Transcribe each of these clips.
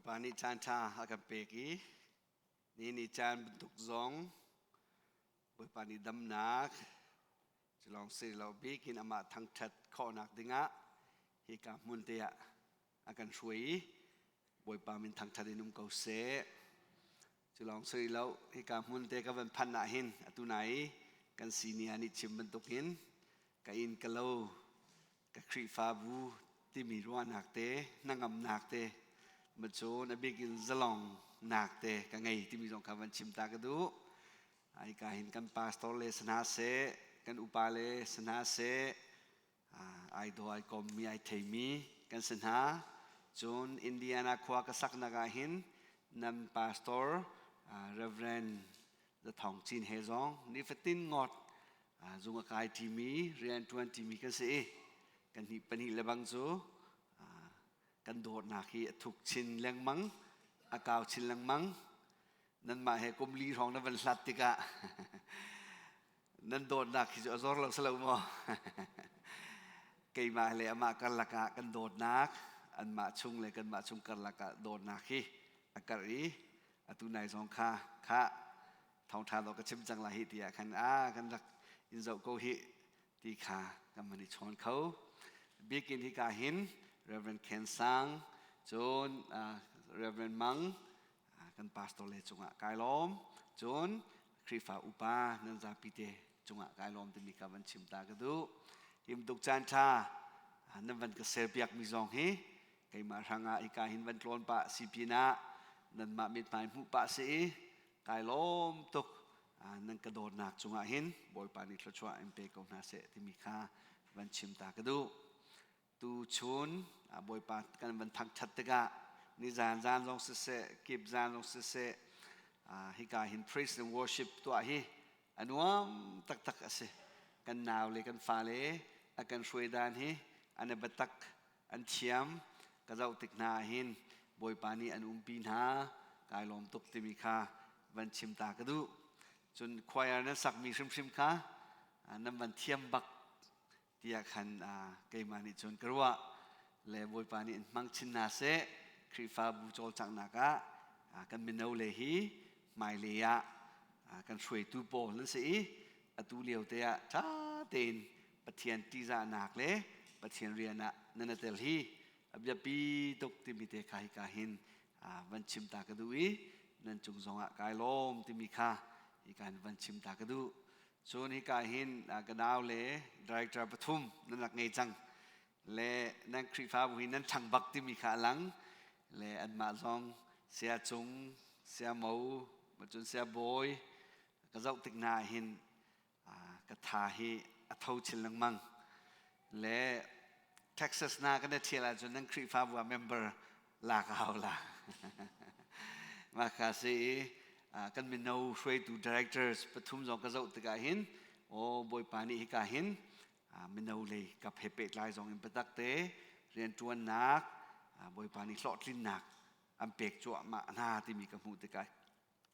Bawipa nih caan ṭha a kan pek i ni ni caan bantuk zong Bawipa nih damnak cu lawng si lo bikin amah thangṭhat khawhnak dingah hika hmun te ah a kan hruai i Bawipa min thangṭhat in um ko seh. Cu lawng si lo hika hmun te ka van phanh ah hin atu nai i kan senior nih chim bantukin ka inn ka lo ka Khrihfabu timi ruahnak te hnangamnak te macun a bik in zalongnak te ka ngei timi zong kha van chim ta ka duh. Hika hin kan pastor le si hna seh, kan upa le si hna seh, ai daw ai kommi ai theimi kan si hna. Cun Indiana khua ka saknak ah hin nan pastor Reverend The Thawng Cin he zong nifatin ngawt zung a kai ṭimi rian ṭuan ṭimi kan si i kan hnih pahnih le bang cu kan dawtnak hi a thuk chin lengmang, a kau chin lengmang. Nanmah he kum li hrawng na van hlat tikah nan dawtnak hi cu a zor lo si lo maw? Keimah le amah karlak ah kan dawtnak, anmah chung le kanmah chung karlak ah dawtnak hi a karh i atu nai zong kha kha thawngṭha dawh ka chim cang lai hi tiah khan a kan rak in zoh ko hi ti kha kan van i chawn kho. Bikin hika hin Reverend Ken Sang, cun Reverend Mang, kan pastor le cungah kai lawm. Cun Khrihfa upa nan zapi te cungah kai lawm timi ka van chim ta ka duh. Him tuk caan ṭha nan van ka share piak mi zong hi keimah hrangah hika hin van tlawn pah si pinah nanmah mithmai hmuh pah si i kai lawm tuk. Nan ka dawtnak cungah hin Bawipa nih thluachuah in pe ko hna seh timi kha van chim ta ka duh. Tuchun Bawipa kan van thangṭhat tikah nizan zan zong siseh, kip zan zong siseh, hika hin praise and worship tuah hi a nuam taktak a si. Kan nau le kan fale a kan hruai dan hi an i biatak, an thiam. Ka zoh tik hna ah hin Bawipa nih an umpi hna, kai lawm tuk timi kha van chim ta ka duh. Cun choir nan sakmi hrimhrim kha nan van thiam bak tiah khan keimah nih cun ka ruah le Bawipa nih in hmang chin hna seh. Khrihfabu cawlcanghnak ah kan mino le hi hmailei ah kan hruaitu pawl nan si i atu lio te ah ṭha tein Pathian ṭihzahnak le Pathian rian ah nan i tel hi a biapi tuk timi te kha hika hin van chim ta ka duh i nan cung zongah kai lawm timi kha hika hin van chim ta ka duh. Cun hika hin ka nau le director pathum nan rak ngei cang le nan Khrihfabu hi nan ṭhang bak timi kha a lang le anmah zong saya Cung, saya Mo, cun saya Bawi ka zoh tik hna hin ka tha hi a tho chin lengmang le Texas na kan i ṭhial ahcun nan Khrihfabu ah member lak a hau la. Mah kha si i kan mino hruaitu directors pathum zong ka zoh tikah hin aw Bawipa nih hika hin mino lei kap he pehtlai zong in biatak te rianṭuannak Bawipa nih hlawhtlinnak an pek cuahmah hna timi ka hmuh tikah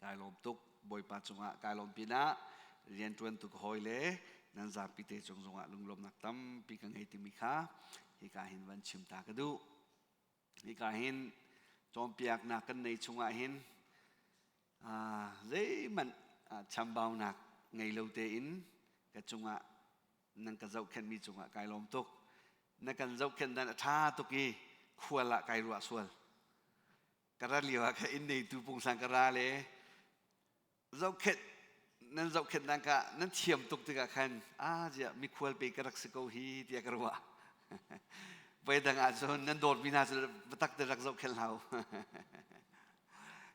kai lawm tuk. Bawipa cungah kai lawm pinah rianṭuantu ka hawi le nan zapi te cung zongah lunglawmnak tampi ka ngei timi kha hika hin van chim ta ka duh. Hika hin cawnpiaknak kan nei chungah hin zeihmanh chambaunak ngei lo tein ka cungah nan ka zohkhenhmi cungah kai lawm tuk. Na kan zohkhenh dan a ṭha tuk i khual ah kai ruah sual. Ka ra lio ah kha inn neitu pungsan ka ra le zohkhenh nan zohkhenh dan ka nan thiam tuk tikah khan a ziah mikhual pe ka rak si ko hi tiah ka ruah. Voi dang ah cun nan dawtmi hna cu biatak te rak zohkhenh hlah u.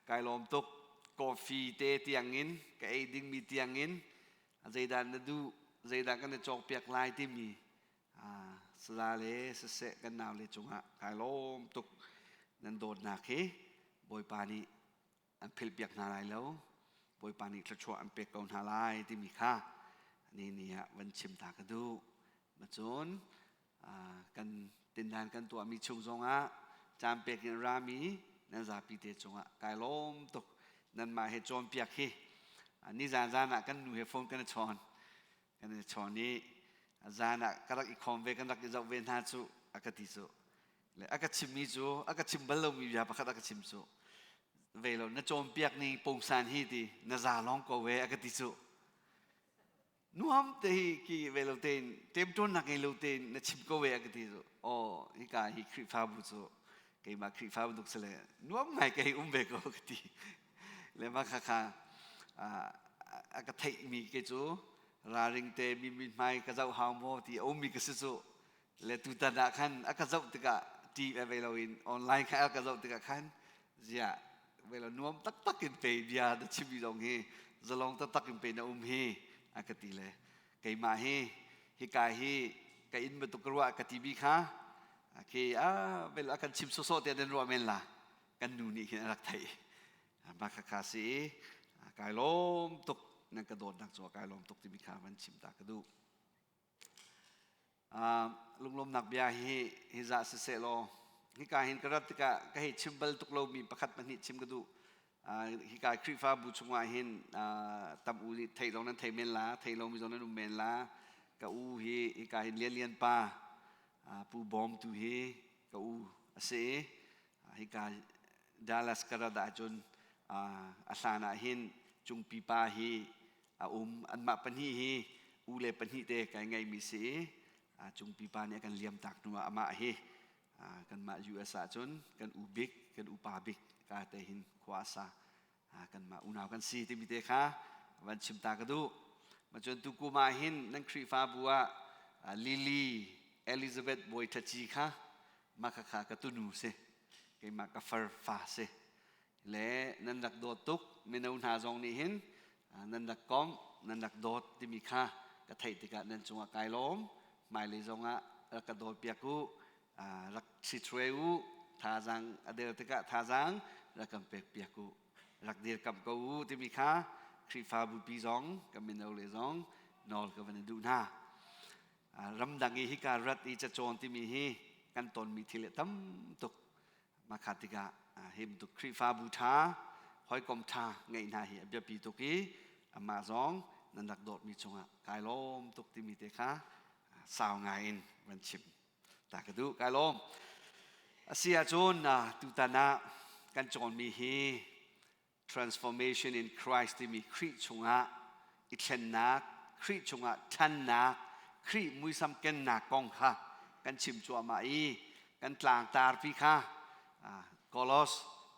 Kai lawm tuk. Coffee te tiangin ka ei dingmi tiangin zeidah na duh, zeidah kan i cawkpiak lai timi Saya le siseh kan nau le cungah kai lawm tuk. Nan dawtnak hi Bawipa nih an philhpiak hna lai lo. Bawipa nih thluachuah an pek ko hna lai timi kha ni ni ah van chim ta ka duh. Macun kan tindan kan tuahmi chung zongah caan pek in rami nan zapi te cungah kai lawm tuk. Nanmah he cawnpiak hi nizan zan ah kan nu he phone kan i chawn. Kan i chawn i zan ah ka rak i khawm ve, kan rak i zoh ve hna cu a ka ti cu. Le a ka chimmi cu a ka chim bal lomi bia pakhat a ka chim cu ve lo na cawnpiak ning pungsan hi ti na za lawng ko ve a ka ti cu. Nuam te hi ki ve lo tein temṭawnnak ngei lo tein na chim ko ve a ka ti cu. Aw hika hi Khrihfabu cu keimah Khrihfa bantuk si le nuam ngai ka hei um ve ko ka ti. Le mah khakha a ka theihmi ke cu ralring te mi mithmai ka zoh hau maw ti a ummi ka si cu. Le tutan ah khan a ka zoh tikah ṭi ve loin online kha a ka zoh tikah khan ziah ve lo nuam taktak in pe bia na chimmi zong hi zalong taktak in pe na um hi a ka ti le keimah hi hika hi ka inn bantuk ka ruah ka ti mi kha khi a vel a kan chim sawsawh te nan ruah men la kan nu nih khin a rak theih mah kha kha si i kai lawm tuk nan ka dawtnak cu kai lawm tuk timi kha van chim ta ka duh. Lunglawmnak bia hi hi zah siseh law hika hin ka rat tikah ka hei chim bal tuk lomi pakhat pahnih chim ka duh. Hika Khrihfabu chungah hin tam u nih theih zong nan thei men la, thei lomi zong nan um men la. Ka u hi hika hin Lian Lian pa Pu Bawm tu hi ka u a si i hika Dallas ka rat ahcun a hlan ah hin Cungpi pa hi a um. Anmah pahnih hi u le pahnih te kai ngeimi si i Cungpi pa nih a kan liam tak hnu ah amah hi kanmah US ahcun kan u bik, kan upa bik ka te hin khua a sa. Kanmah unau kan si timi te kha van chim ta ka duh. Macun tukum ah hin nan Khrihfabu ah Lily Elizabeth Bawi Ṭhaci kha mah khakha ka tunu si. Keimah ka far fa si. Le nan rak dawt tuk mino hna zong nih hin nan rak komh, nan rak dawt timi kha ka theih tikah nan cungah kai lawm. Hmailei zongah rak ka dawt piak u, rak si thruai u, thazaang a der tikah thazaang rak kan pek piak u, rak dirkamh ko u timi kha Khrihfabu pi zong kan mino le zong nawl ka van i duh hna. Ramdang i hika rat i cacawn timi hi kan tonmi thil a tam tuk. Mah kha tikah hi bantuk Khrihfabu ṭha, hawikom ṭha ngeih hna hi a biapi tuk i amah zong nan rak dawtmi cungah kai lawm tuk timi te kha sau ngai in van chim ta ka duh. Kai lawm. A si ahcun tutan ah kan cawnmi hi Transformation in Christ timi Khrih chungah i thlennak, Khrih chungah ṭhannak, Khrih muisam kennak kong kha kan chim cuahmah i kan tlangtarpi kha Kolos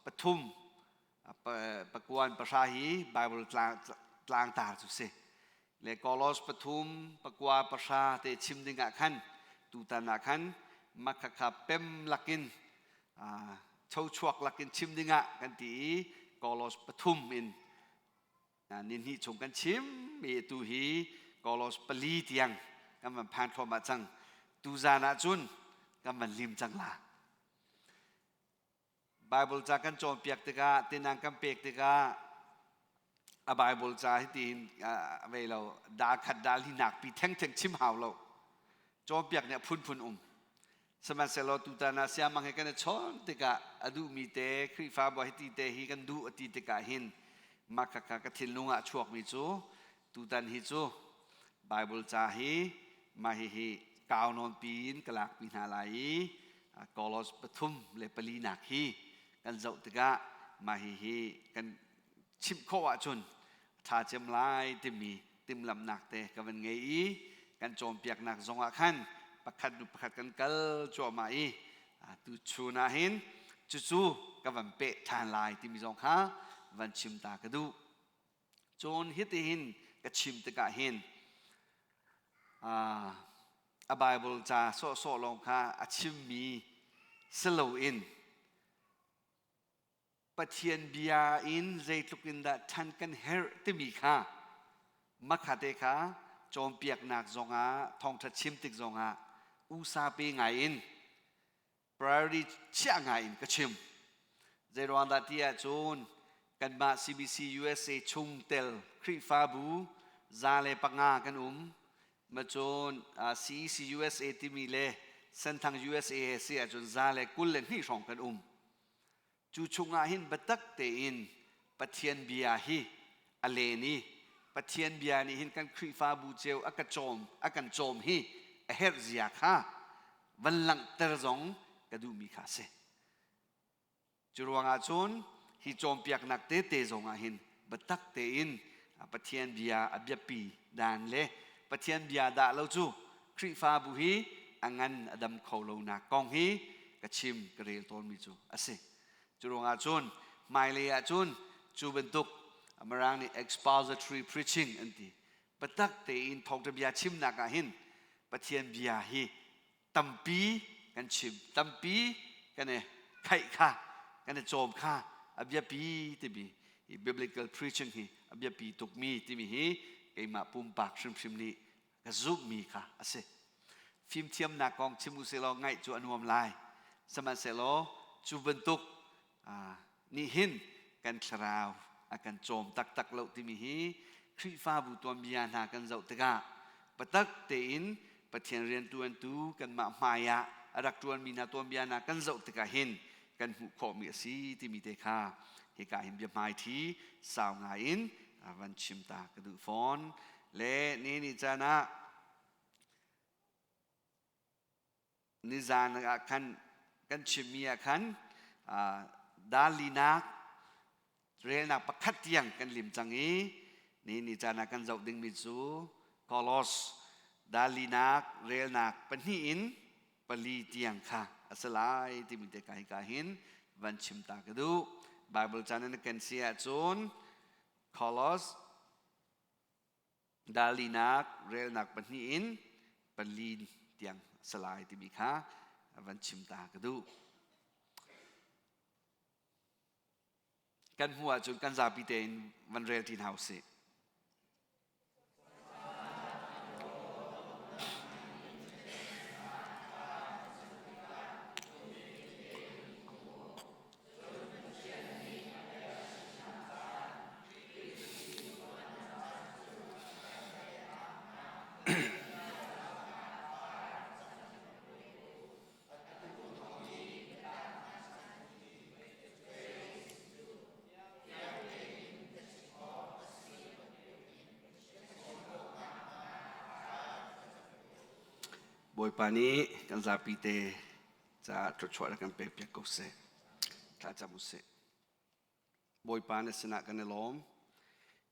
pathum pakuan pahra hi Bible tlangtar cu si. Le Kolos pathum pakua pahra te chim ding ah khan tutan ah khan makhakha pem lakin chochuak lakin chim dingah kan ti i Kolos pathum in nihnih chung kan chim i tu hi Kolos pali tiang kan van phan thluahmah cang. Tuzan ah cun kan van lim cang la. Bible ca kan cawnpiak tikah tinang kan pek tikah a Bible ca hi tiin vei lo dal khat dal hi nak pi theng theng chim hau lo. Cawnpiak nih a phunphun um. Sihmanhsehlaw tutan ah siamang he kan i chawn tikah a duhmi te Khrihfabu hiti te hi kan duh a ti tikah hin mah khakha ka thinlung ah a chuakmi cu tutan hi cu Bible ca hi mah hihi kau nawn piin ka lakpi hna lai i Kolos pathum le pali nak hi kan zoh tikah mah hihi kan chimh khawh ahcun ṭha cem lai timi timhlamhnak te ka van ngei i kan cawnpiaknak zongah khan pakhat hnu pakhat kan kal cuahmah i tu chun ah hin cucu ka van peh ṭhan lai timi zong kha van chim ta ka duh. Cun hitihin ka chim tikah hin a Bible ca sawhsawh lawng kha a chimmi si loin Pathian bia in zeitluk in dah ṭhan kan herh timi kha makhate kha cawnpiaknak zongah thawngṭha chim tik zongah usa pe ngai in priority chiah ngai in ka chim. Zeiruang dah ti ahcun kanmah CBC USA chungtel Khrihfabu 105 kan um. Macun CEC USA timi le Senthang USA he si ahcun 122 hrawng kan um. Cu chungah hin biatak tein Pathian bia hi a len i Pathian bia nih hin kan Khrihfabu cio a ka cawm a kan cawm hi a herh zia kha van langhter zong ka duhmi kha a si. Cu ruangah cun hi cawnpiaknak tete zongah hin biatak tein Pathian bia a biapi dan le Pathian bia dah lo cu Khrihfabu hi a ngan a dam kho lonak kong hi ka chim ka rel tawnmi cu a si. Cu ruangah cun hmailei ah cun cu bantuk Mirang nih expository preaching an ti. Biatak tein thawngṭha bia chimnak ah hin Pathian bia hi tampi kan chim tampi kan i khaih kha kan i cawm kha a biapi timi hi biblical preaching hi a biapi tukmi timi hi keimah pumpak hrimhrim nih ka zumhmi kha a si. Fimthiamnak kong chim u law ngaih cu a nuam lai. Sihmanhsehlaw cu bantuk nih hin kan thlarau a kan cawm taktak lo timi hi Khrihfabu tuanbia hna kan zoh tikah biatak tein Pathian riantuantu kanmah hmai ah a rak ṭuanmi hna tuanbia hna kan zoh tikah hin kan hmuh khawhmi a si timi te kha hika hin biahmaiṭhi sau ngai in van chim ta ka duh fawn. Le ni ni caan ah nizan ah khan kan chimmi ah khan dalinak relnak pakhat tiang kan lim cang i ni ni caan ah kan zoh dingmi cu Kolos dalinak relnak pahnih in pali tiang kha a si lai timi te ka hika hin van chim ta ka duh. Bible caan in kan si ahcun Kolos Dalinak relnak pahnih in pali tiang a si lai timi kha van chim ta ka duh. Kan hmuh ahcun kan zapi tein van rel ṭi hna usih. Bawipa nih kan zapi te caah thluachuah rak kan pek piak ko seh. Thla cam usih. Bawipa na sinah kan i lawm.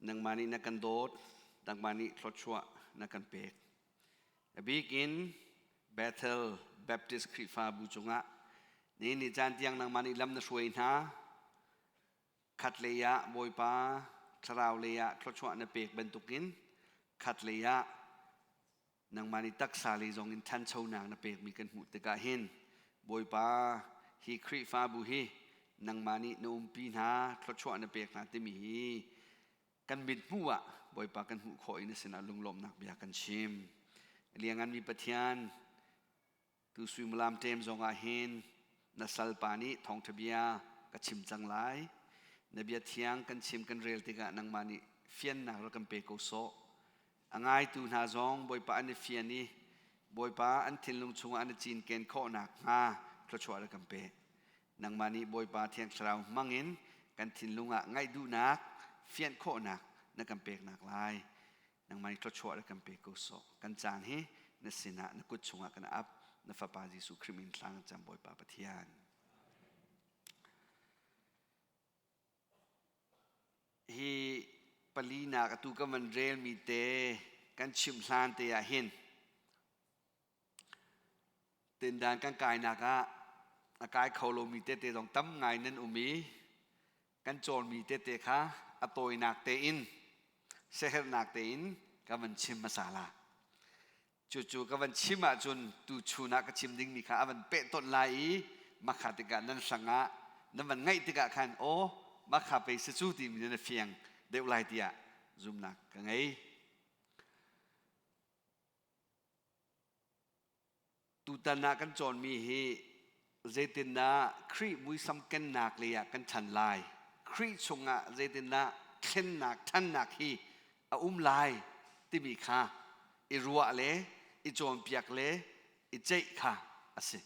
Nangmah nih na kan dawt, nangmah nih thluachuah na kan pek. A bik in Bethel Baptist Khrihfabu cungah ni ni caan tiang nangmah nih lam na hruai hna. Khat lei ah Bawipa thlarau lei ah thluachuah na pek bantukin khat lei ah nangmah nih taksa lei zong in ṭhanchonak na pekmi kan hmuh tikah hin Bawipa hi Khrihfabu hi nangmah nih na umpi hna thluachuah na pek hna timi hi kan mit hmuh ah Bawipa kan hmuh khawh i na sinah lunglawmhnak bia kan chim. Lianganmi Pathian Tu suimilam ṭem zongah hin na salpa nih thawngṭha bia ka chim cang lai. Na bia thiang kan chim kan rel tikah nangmah nih fiannak rak kan pe ko sawh. A ngaitu hna zong Bawipa an i fian i Bawipa an thinlung chungah an i cinken khawh nakhnga thluachuah rak kan pe. Nangmah nih Bawipa Thiang Thlarau hmangin kan thinlung ah ngaih duhnak, fianh khawhnak na kan peknak lai. Nangmah nih thluachuah le kan pe ko sawh. Kan caan hi na sinah na kut chungah kan ap. Na fapa Jesuh Khrih min thla kan cam Bawipa Pathian. Hi palinak atu kan van relmi te kan chim hlan te ah hin Tindan kan kainak ah a kai kho lomi tete zong tam ngai nan um i kan cawnmi tete kha a tawinak tein siaherhnak tein ka van chim hmasa la. Cucu ka van chim ahcun tuchun ah ka chim dingmi kha a van pehtonh lai i makha tikah nan hrangah nan van ngaih tikah khan aw makha pei si cu timi nan i fiang deuh lai tiah zumnak ka ngei. Tutan ah kan cawnmi hi zeitindah Khrih muisam kennak lei ah kan ṭhan lai? Khrih chungah zeitindah thlennak, ṭhannak hi a um lai timi kha i ruah le i cawnpiak le i ceih kha a si.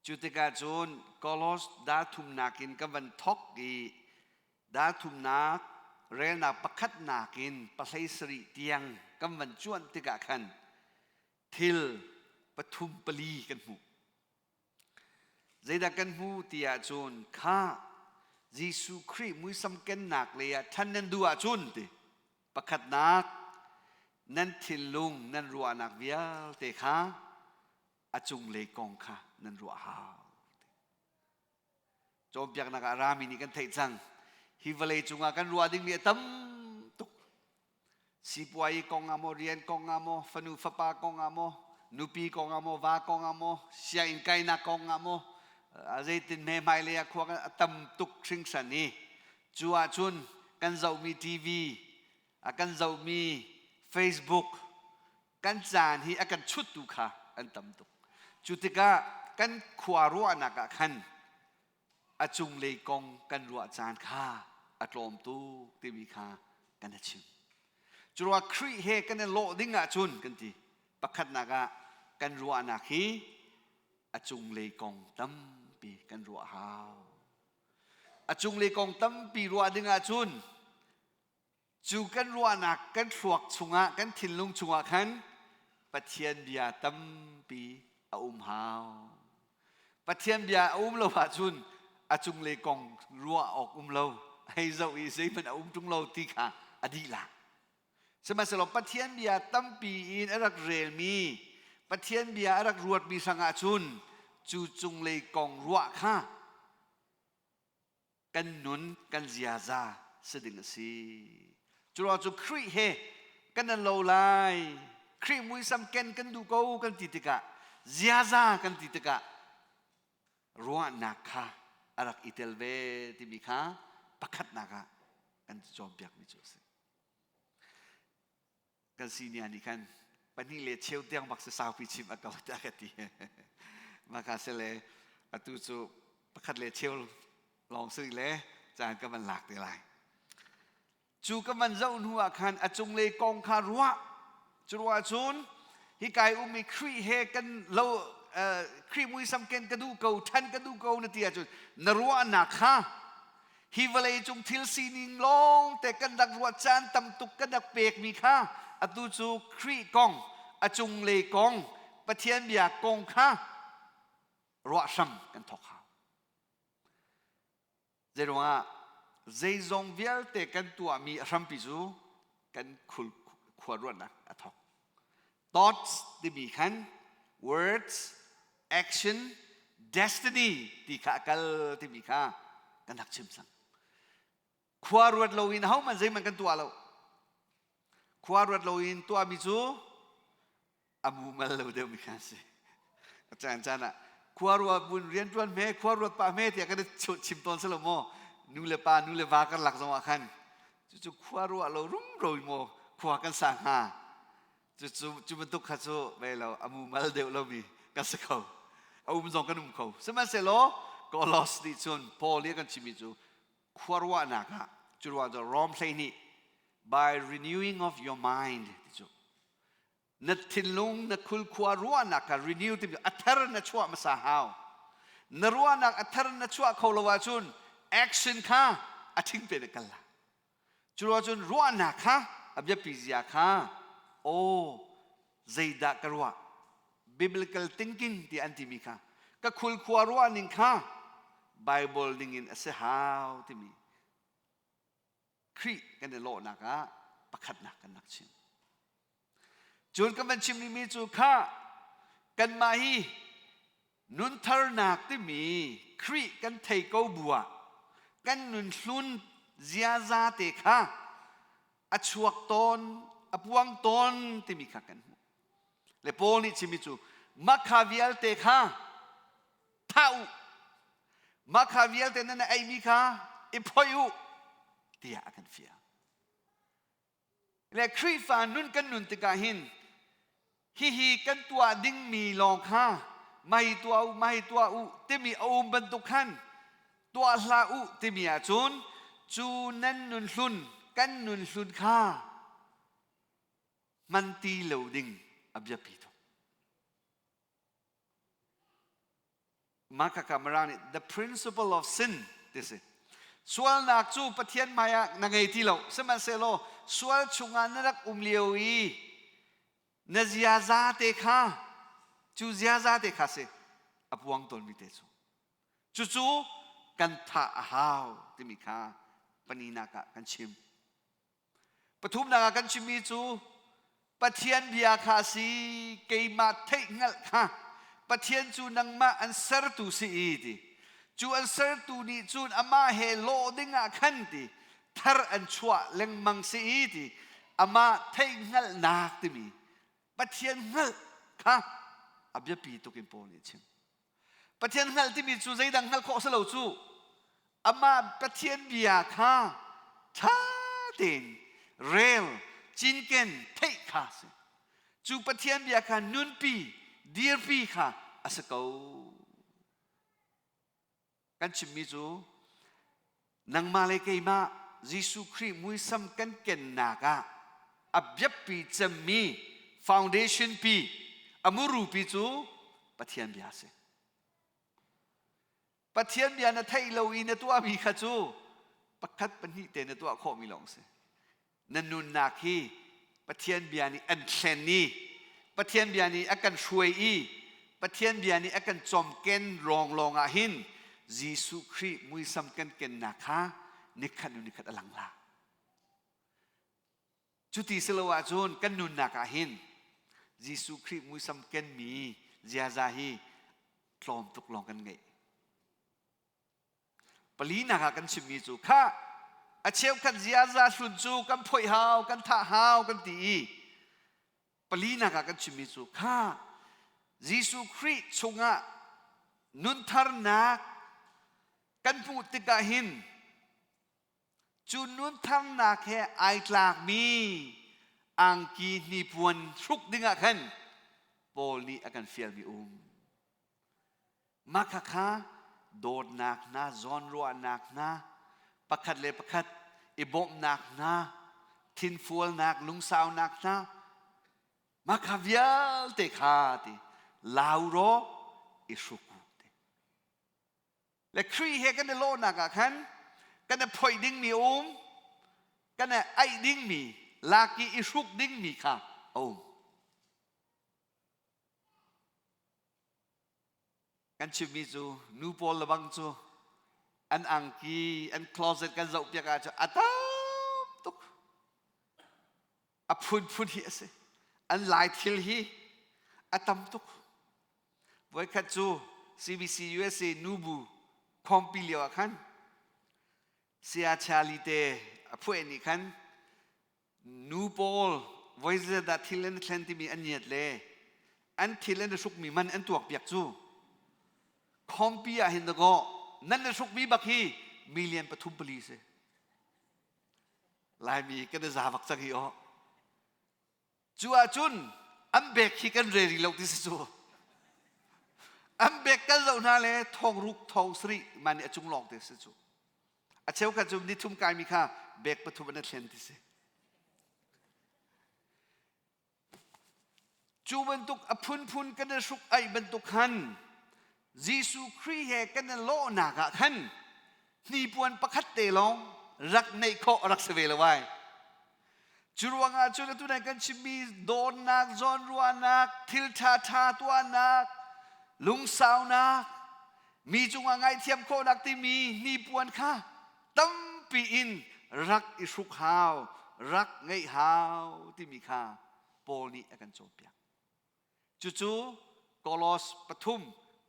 Cu tikah cun Kolos dal thumnak in kan van thawk i dal thumnak relnak pakhatnak in pahlei sarih tiang kan van cuanh tikah khan thil pathum pali kan hmuh. Zeidah kan hmu ti ahcun kha Jesuh Khrih muisam kennak lei ah ṭhan nan duh ahcun ti pakhatnak nan thinlung nan ruahnak vialte kha a cunglei kong kha nan ruah hau. Cawnpiaknak ah rami nih kan theih cang. Hi vawlei cungah kan ruah dingmi a tam tuk. Sipuai kong ah maw, rian kong ah maw, fanu fapa kong ah maw, nupi kong ah maw, va kong ah maw, sianginn kainak kong ah maw, zeitin hme hmailei ah khua a tam tuk hringhran i cu ahcun kan zohmi TV, a kan zohmi Facebook, kan caan hi a kan chuttu kha an tam tuk. Cu tikah kan khua ruahnak ah khan a cunglei kong kan ruah caan kha a tlawm tuk timi kha kan a chim. Curuah Khrih he kan i lawh ding ahcun kan ti pakhatnak ah kan ruahnak hi a cunglei kong tampi kan ruah hau. A cunglei kong tampi ruah ding ahcun cu kan ruahnak kan thluak chungah kan thinlung chungah khan Pathian bia tampi a um hau. Pathian bia a um lo ahcun a cunglei kong ruah awk um lo, hei zoh i zeihmanh a um ṭung lo ti kha a dih la. Sihmanhsehlaw Pathian bia tampi in a rak relmi, Pathian bia a rak ruatmi hrangah cun cu cunglei kong ruah kha kan nun kan ziaza si ding a si. Curuang cu Khrih he kan nan lo lai. Khrih muisam ken kan duh ko kan ti tikah ziaza kan ti tikah ruahnak kha a rak i tel ve timi kha pakhatnak ah kan cawnpiakmi cu a si. Kan senior nih khan pahnih le cheu tiang bak si saupi chim a ko tiah ka ti. Maka se le atu cu pakhat le cheu lawng si le caan ka van lak te lai. Cu ka van zoh hnu ah khan a cunglei kong kha ruah. Cu ruah cun hi kai um i Khrih he kan lo Khrih muisam ken ka duh ko, ṭhan ka duh ko na ti ahcun na ruahnak kha hi vawleicung thil sining lawng te kan rak ruah caan tam tuk kan rak pekmi kha atu cu Khrih kong a cunglei kong Pathian bia kong kha ruah hram kan thawk hau. Zeiruangah zeizong vialte kan tuahmi a hrampi cu kan khul khua ruahnak a thawk. Thoughts timi khan words, action, destiny ti kha a kal timi kha kan rak chim cang. Khua ruat loin ahohmanh zeihmanh kan tuah lo. Khua ruat loin tuahmi cu a mumal lo deuhmi kha a si. A caan caan ah khua ruat bun rianṭuan hme, khua ruat pah hme tiah kan i chim tawn si lo maw? Nu le pa, nu le va karlak zong ah khan cucu khua ruah lo rumro maw khua kan sa hnga? Cucu cu bantuk kha cu ve lo a mumal deuh lomi kan si kho. A um zong kan um kho. Sihmanhsehlaw Kolos nih cun Paul nih a kan chimmi cu khua ruahnak ah cu ruah cu Rom 12 by renewing of your mind ti cu na thinlung na khulkhua ruahnak kha renew timi a thar na chuah hmasa hau na ruahnak a thar na chuah kho lo ahcun action kha a thing pe na kal la cu ruah cun ruahnak kha a biapi zia kha aw zeidah ka ruah biblical thinking ti an timi kha ka khulkhua ruah ning kha Bible ning in a si hau timi Khrih kan i lawhnak ah pakhatnak kan rak chim. Cun kan van chim rihmi cu kha kanmah hi nuntharnak timi Khrih kan thei ko bu ah kan nun hlun ziaza te kha a chuak tawn, a puang tawn timi kha kan hmuh. Le Paul nih chimmi cu makha vialte kha thah u mah kha vialte nan eimi kha i phoih u tiah a kan fial le Khrihfa nun kan nun tikah hin hihi kan tuah dingmi lawng kha mai tuah u mai tuah u timi a um bantuk khan tuah hlah u timi ahcun cu nan nun hlun kan nun hlun kha hman ti lo ding a biapi tuk Mah khakha Mirang nih the principle of sin ti si. Sualnak cu Pathian hmai ah na ngei ti lo. Sihmanhsehlaw sual chungah na rak um lio i na ziaza te kha cu ziaza te kha si a puang tawnmi te cu. Cucu kan thah a hau timi kha paninak ah kan chim. Pathumnak ah kan chimmi cu Pathian bia kha a si, keimah theihhngalh kha Pathian cu nangmah an sertu si i ti. Cu an sertu nih cun amah he lawh ding ah khan ti thar an chuah lengmang si i ti amah theihhngalhnak timi Pathian hngalh kha a biapi tuk in Paul nih a chim. Pathian hngalh timi cu zeidang hngalh khawh si lo cu amah Pathian bia kha ṭha tein rel cinken theih kha si. Cu Pathian bia kha nunpi dirpi kha a si ko. Kan chimmi cu nangmah le keimah Jesuh Khrih muisam kan kennak ah a biapi cemmi foundation pi a muru pi cu Pathian bia a si. Pathian bia na theih lo i na tuahmi kha cu pakhat pahnih te na tuah khawhmi lawng si. Na nunnak hi Pathian bia nih an thlen i Pathian bia nih a kan hruai i Pathian bia nih a kan cawmken lawnglawng ah hin Jesuh Khrih muisam kan kennak kha nikhat hnu nikhat a lang la. Cuti si lo ahcun kan nunnak ah hin Jesuh Khrih muisam kenmi ziaza hi tlawm tuk lawng kan ngeih. Palinak ah kan chimmi cu kha a cheukhat ziaza hlun cu kan phoih hau, kan thah hau kan ti i palinak ah kan chimmi cu kha Jesuh Khrih chungah nuntharnak kan hmuh tikah hin cu nuntharnak he ai tlakmi angki hnipuan hruk dingah khan Paul nih a kan fialmi um. Mah khakha dawtnak hna, zawnruahnak hna, pakhat le pakhat i bawmhnak hna, thinfualnak, lungsaunak hna, mah kha vialte kha ti lau raw i hruk u ti. Le Khrih he kan i lawhnak ah khan kan i phoih dingmi a um, kan i aih dingmi, lak i i hruk dingmi kha a um. Kan chimmi cu nu pawl le bang cu an angki, an closet kan zohpiak ahcun a tam tuk. A phunphun hi a si. An lai thil hi a tam tuk. Voikhat cu CBC USA nubu khawmpi lio ah khan Saya Charlie te a phuah nih khan nu pawl voi zeidah thil an thlen timi an ngiat le an thil an i hrukmi man an tuak piak cu khawmpi ah hin dakaw nan i hrukmi bak hi million pathum pali si Laimi kan i za bak cang hi aw cu ahcun an bek hi kan reri lo ti si cu an bek kan zoh hna le thong ruk thong sarih mah nih a cung lawng te si cu A cheukhat cu nithum kaimi kha bek pathum an thlen ti si. Cu bantuk a phunphun kan i hruk aih bantuk khan Jesuh Khrih he kan i lawhnak ah khan hnipuan pakhat te lawng rak neih khawh a rak si ve lo ai. Cu ruangah cun atu nan kan chimmi dawtnak, zawnruahnak, thil ṭha tuahnak, lungsaunak, mi cungah ngaihthiam khawhnak timi hnipuan kha tampi in rak i hruk hau, rak ngeih hau timi kha Paul nih a kan cawnpiak. Cucu Kolos pathum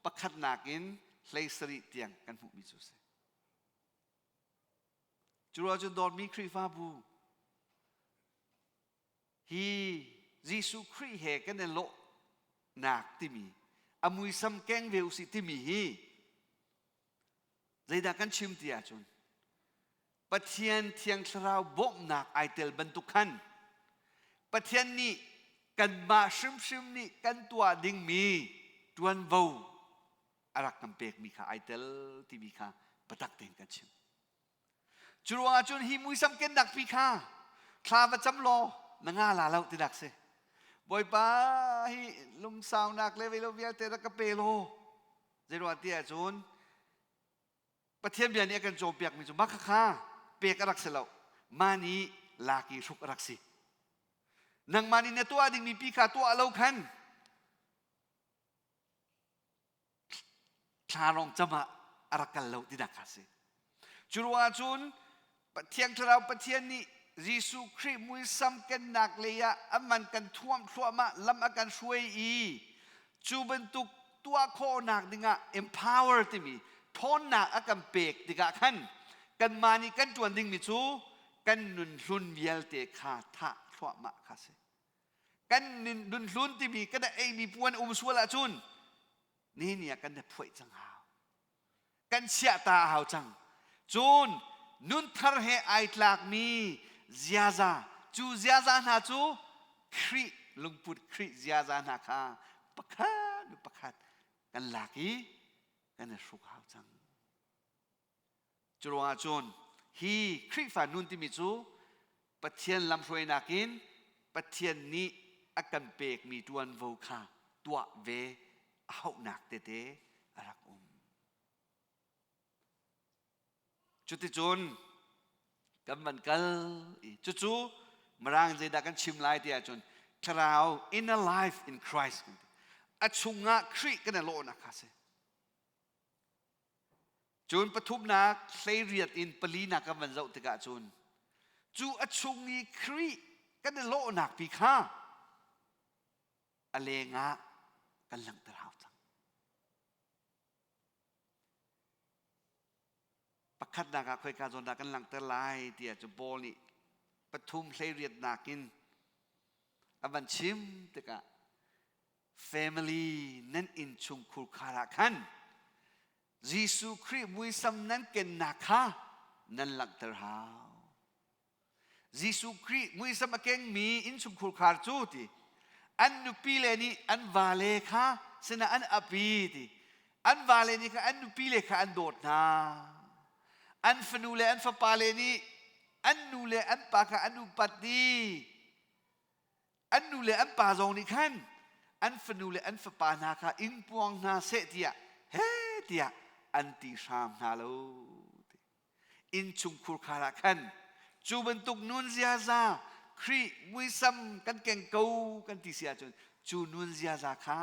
pakhatnak in 17 tiang kan hmuhmi cu a si. Cu ruangah cun dawtmi Khrihfabu hi Jesuh Khrih he kan i lawhnak timi a muisam keng ve usih timi hi zeidah kan chim ti ahcun Pathian Thiang Thlarau bawmhnak ai tel bantuk khan Pathian nih kanmah hrimhrim nih kan tuah dingmi ṭuanvo a rak kan pekmi kha ai tel timi kha biatak tein kan chim. Cu ruangah cun hi muisam kennak pi kha thla va cam law na nga la lo tinak si. Bawipa hi lungsaunak le velo vialte rak ka pe law zeiruang ti ahcun Pathian bia nih a kan cawnpiakmi cu mah khakha pek a rak si lo mah nih lak i hruk a rak si nangmah nih na tuah dingmi pi kha tuah lo khan thla lawng cam ah a rak kal lo tinak kha a si. Cu ruangah cun Thiang Thlarau Pathian nih Jesuh Khrih muisam kennak lei ah a man kan thuamh thluahmah lam a kan hruai i cu bantuk tuah khawhnak dingah empower timi ṭhawnnak a kan pek tikah khan kanmah nih kan ṭuan dingmi cu kan nun hlun vialte kha thah thluahmah kha si. Kan nun hlun timi kan eimi puan um sual ahcun nihin ni ah kan i phuaih cang hau. Kan chiah ta a hau cang. Cun nunthar he ai tlakmi ziaza, cu ziaza hna cu Khrih lungput, Khrih ziaza hna kha pakhat pakhat kan lak i kan i hruk hau cang. Cu ruangah cun hi Khrihfa nun timi cu Pathian lamhruainak in Pathian nih a kan pekmi ṭuanvo kha tuah ve a hauhnak tete a rak um. Cuticun kan van kal i cucu Mirang zeidah kan chim lai ti ahcun thlarau inner life in Christ kan ti. A chungah Khrih kan i lawhnak kha a si. Cun pathumnak 18 in palinak kan van zoh tikah cun cu a chung i Khrih kan i lawhnak pi kha a lengah kan langhter hau cang. Pakhatnak ah khoika zawn dah kan langhter lai tiah cu Paul nih pathum hleiriatnak in a van chim tikah family nan innchungkhur khar ah khan Jesuh Khrih muisam nan kennak kha nan langhter hau. Jesuh Khrih muisam a kengmi innchungkhur khar cu ti an nupi le nih an vale kha sinah an ap i ti an vale nih kha an nupi le kha an dawt hna. An fanu le an fapa le nih an nu le an pa kha an upat dih. An nu le an pa zong nih khan an fanu le an fapa hna kha ingpuang hna seh tiah he tiah an ti hram hna lo. Innchungkhur khar ah khan cu bantuk nun ziaza Khrih muisam kan keng ko kan ti si ahcun cu nun ziaza kha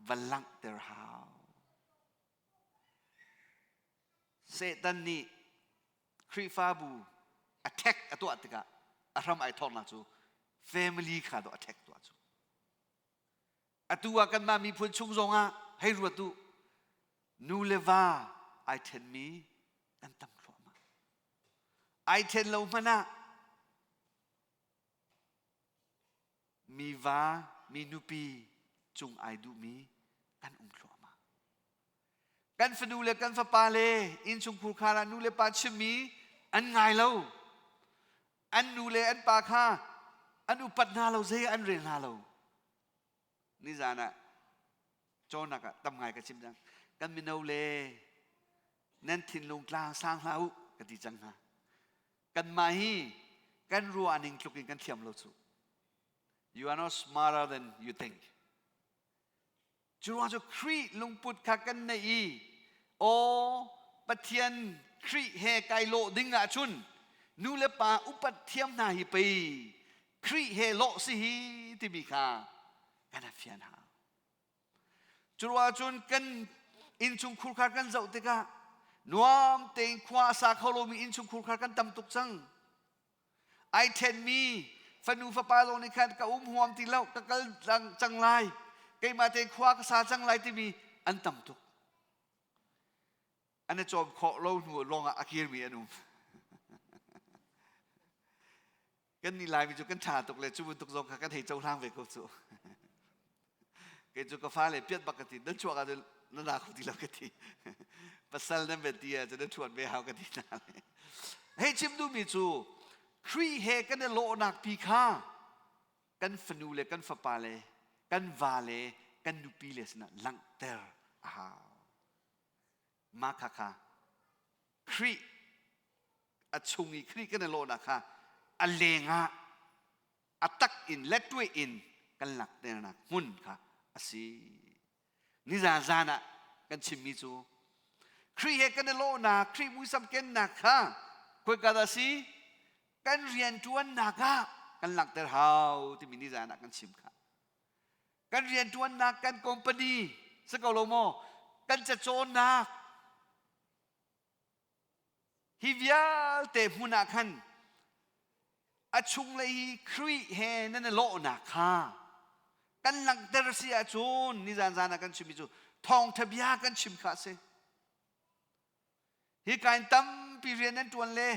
va langhter hau. Satan nih Khrihfabu attack a tuah tikah a hram ai thawknak cu family kha dawh attack tuah cu. Atu ah kanmah miphun chung zongah hei ruat u nu le va ai ṭhenmi an tam thluahmah. Ai ṭhen lo hmanh ah mi va mi nupi cung ai duhmi an um thluahmah. Kan fanu le kan fapa le innchungkhur khar ah nu le pa chimmi an ngai lo. An nu le an pa kha an upat hna lo, zei an rel hna lo. Nizan ah cawnnak ah tam ngai ka chim cang. Kan mino le nan thinlung tlang sang hlah u ka ti cang hna. Kanmah hi kan ruah ning tluk in kan thiam lo cu. You are not smarter than you think. Cu ruang cu Khrih lungput kha kan neih i aw Pathian Khrih he kai lawh ding ahcun nu le pa upat thiam hna hi pei Khrih he lawh si hi timi kha kan a fian hau. Cu ruang cun kan innchungkhur kha kan zoh tikah nuam tein khua a sa kho lomi innchungkhur kha kan tam tuk cang. Ai ṭhenmi fanu fapa zong nih khan ka um huam ti lo, ka kal cang lai, keimah tein khua ka sa cang lai timi an tam tuk. An i cawm khawh lo hnu lawngah a kirmi an um. Kan nih Laimi cu kan ṭha tuk le cu bantuk zong kha kan hei cohlang ve ko cu. Kei cu ka fale piat bak ka ti, nan chuak ahcun na na kho ti lo ka ti. Pasal nan ve ti ahcun nan ṭhuan ve hau ka ti hna. Hei chim duhmi cu Khrih he kan i lawhnak pi kha kan fanu le kan fapa le kan va le kan nupi le sinah langhter a hau. Mah kha kha Khrih a chung i Khrih kan i lawhnak kha a lengah a tak in le tuai in kan langhternak hmun kha a si. Nizan zan ah kan chimmi cu Khrih he kan i lawhnak, Khrih muisam kennak kha khoika dah si? Kan rianṭuannak ah kan langhter hau timi nizan ah kan chim kha. Kan rianṭuannak, kan company si ko lo maw? Kan cacawnnak. Hi vialte hmun ah khan a chunglei hi Khrih he nan i lawhnak kha kan langhter si ahcun nizan zan ah kan chimmi cu thawngṭha bia kan chim kha a si. Hi kain tampi rian nan ṭuan le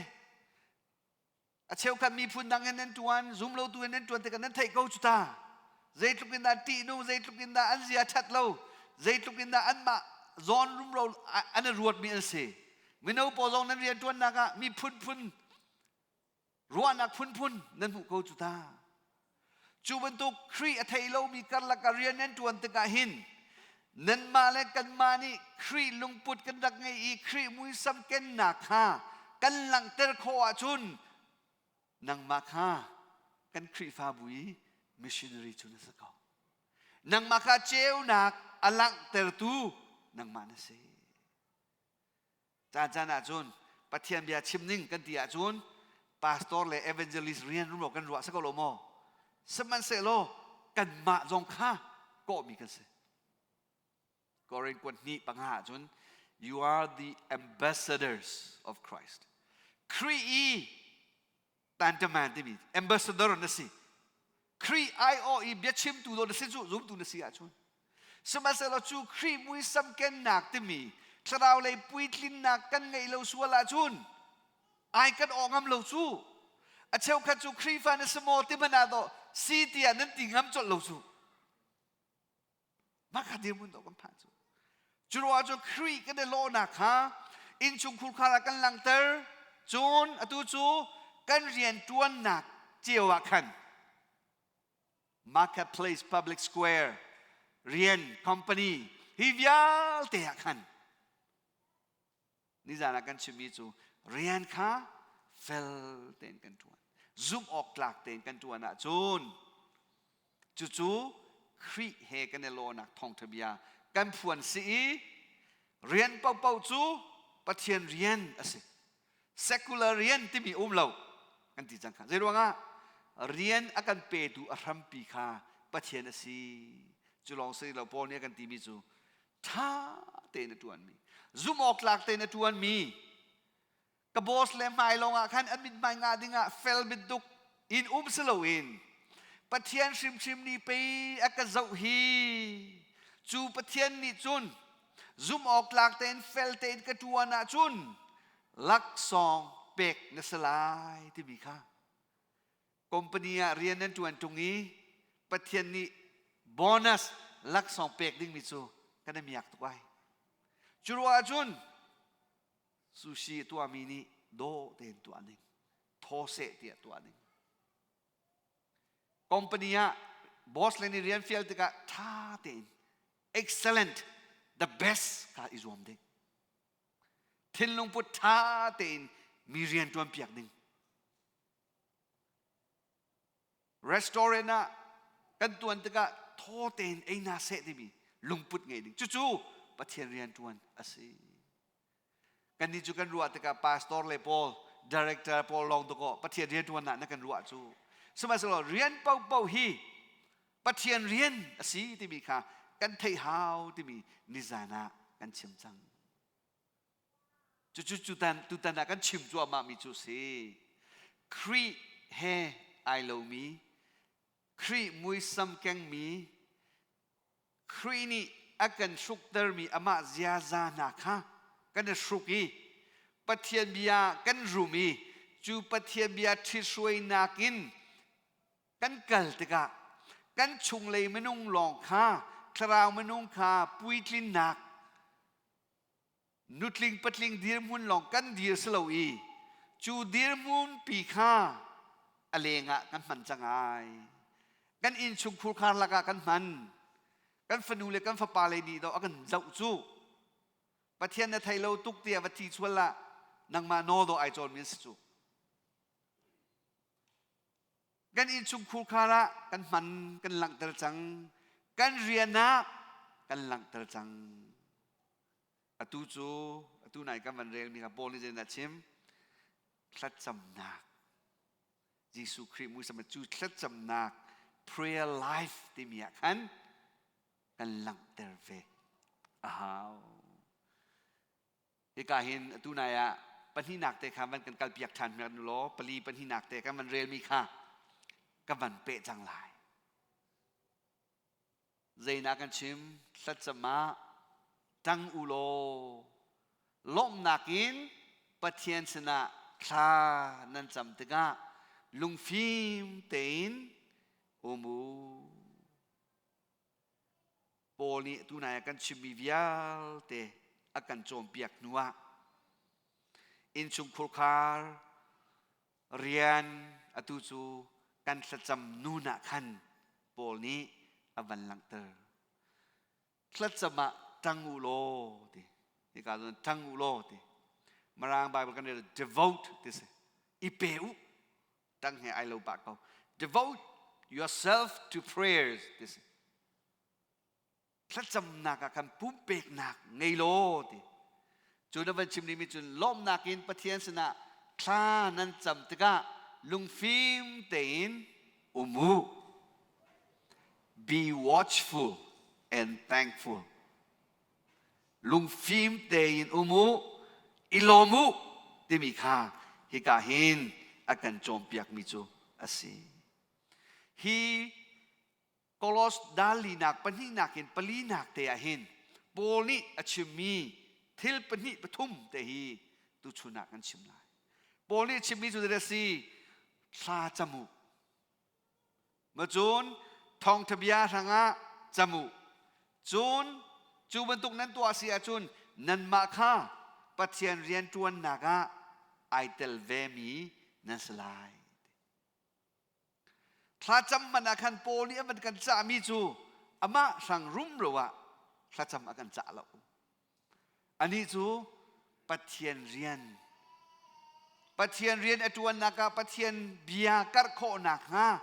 a cheukhat miphun dang in nan ṭuan, zumlotu in nan ṭuan tikah nan theih ko cu ta. Zeitluk in dah ṭihnung, zeitluk in dah an zia ṭhat lo, zeitluk in dah anmah zawn rumro an i ruatmi an si. Mino pawl zong nan rian ṭuannak ah mi phunphun ruahnak phunphun nan hmuh ko cu ta. Cu bantuk Khrih a thei lomi karlak ah rian nan ṭuan tikah hin nanmah le kanmah nih Khrih lungput kan rak ngei i Khrih muisam kennak kha kan langhter khawh ahcun nangmah kha kan Khrihfabu i missionary cu na si ko. Nangmah kha ceunak a langhtertu nangmah na si. Caan caan ahcun Pathian bia chim ning kan ti ahcun pastor le evangelist rian rumro kan ruah si ko lo maw? Sihmanhsehlaw kanmah zong kha kawhmi kan si. Korin kuat hnih panga ahcun you are the ambassadors of Christ. Khrih i tantaman timi ambassador na si. Khrih aiawh i biachimtu do na si cu zumtu na si ahcun sihmanhsehlaw cu Khrih muisam kennak timi thlarau lei puitlinnak kan ngeih lo sual ahcun ai kan aw ngam lo cu. A cheukhat cu Khrihfa na si maw ti hmanh ah dawh si tiah nan ti ngam colh lo cu. Mah kha dirhmun dawh kan phan cu. Cu ruangah cun Khrih kan i lawhnak kha innchungkhur khar ah kan langhter. Cun atu cu kan rianṭuannak cio ah khan marketplace, public square, rian, company hi vialte ah khan nizan ah kan chimmi cu rian kha fel tein kan ṭuan, zumh awk tlak tein kan ṭuan ahcun cucu Khrih he kan i lawhnak thawngṭha bia kan phuan si i rian paohpaoh cu Pathian rian a si. Secular rian timi um lo kan ti cang kha. Zeiruangah rian a kan petu a hrampi kha Pathian a si. Cu lawng si lo, Paul nih a kan timi cu ṭha tein a ṭuanmi, zumh awk tlak tein a ṭuanmi, ka boss le hmai lawngah khan an mithmai ngah dingah fel bantuk in um si loin Pathian hrimhrim nih pei a ka zoh hi, cu Pathian nih cun zumh awk tlak tein fel tein ka ṭuan ahcun laksawng pek na si lai timi kha. Company ah rian nan ṭuan ṭung i Pathian nih bonus laksawng pek dingmi cu kan i miak tuk ai. Cu ruah ahcun sushi a tuahmi nih dawh tein tuah ning, thaw seh tiah tuah ning. Company ah boss le nih rian fial tikah ṭha tein excellent, the best kha i zuam ding. Thinlung put ṭha tein mi rian ṭuan piak ding. Restaurant ah kan tuan tikah thaw tein ei hna seh timi lungput ngei ding. Cucu Pathian riantuan a si. Kannih cu kan ruah tikah pastor le pawl, director pawl lawng dakaw Pathian riantuan ah na kan ruah cu. Sihmanhsehlaw rian paohpaoh hi Pathian rian a si timi kha kan theih hau timi nizan ah kan chim cang. Cucu tutan, tutan ah kan chim cuahmahmi cu si. Khrih he ai lomi, Khrih muisam kengmi, Khrih nih a kan hruktermi amah ziaza hna kha kan i hruk i Pathian bia kan rum i cu Pathian bia ṭhithruainak in kan kal tikah kan chunglei minung lawng kha, thlarau minung kha puitlinnak, nutling patling dirhmun lawng kan dir si lo i cu dirhmun pi kha a leng ah kan hman cang ai. Kan innchung khurkhar lakah kan hman. Kan fanu le kan fapa le nih dawh a kan zoh cu. Pathian na thei lo tuk tiah va thi chual ah nangmah nawl dawh ai cawn mi an si cu. Kan innchung khurkhar ah kan hman, kan langhter cang. Kan rian ah kan langhter cang. Atu cu atu nai kan van relmi kha Paul nih zeidah a chim? Thlacamnak. Jesuh Khrih muisam cu thlacamnak, prayer life timi ah khan kan langhter ve a hau. Hika hin atu nai ah Pahnihnak te kha van kan kalpiak ṭhan hmet law pali pahnihnak te kan van relmi kha ka van peh cang lai. Zeinak kan chim? Thlacam ah ṭang u law lawmhnak in Pathian sinah thla nan cam tikah lungfim tein um u. Paul nih tunai ah kan chimmi vialte a kan cawnpiak hnuah innchungkhur khar rian atu cu kan thlacam nun ah khan Paul nih a van langhter. Thlacam ah ṭang u law ti. Hika cun ṭang u law ti. Mirang Bible kan rel devote ti si. I pe u. Ṭang he ai lo pah ko. Devote yourself to prayers ti si. Thlacamnak ah khan pumpeknak ngei law ti. Cu na van chim dingmi cun lawmhnak in Pathian sinah thla nan cam tikah lungfim tein um u. Be watchful and thankful. Lungfim tein um u, i lawm u timi kha hika hin a kan cawnpiakmi cu a si. Hi Kolos dal linak pahnihnak in palinak te ah hin Paul nih a chimmi thil pahnih pathum te hi tuchun ah kan chim lai. Paul nih a chimmi cu zeidah a si? Thla cam u. Macun thawngtha bia hrangah cam u. Cun cu bantuk nan tuah si ahcun nanmah kha Pathian rianṭuannak ah ai tel vemi nan si lai. Thlacam man ah khan Paul nih a van kan cahmi cu amah hrang rumro ah thlacam a kan cah lo. Anih cu Pathian rian Pathian rian a ṭuannak ah Pathian bia karh khawh nakhnga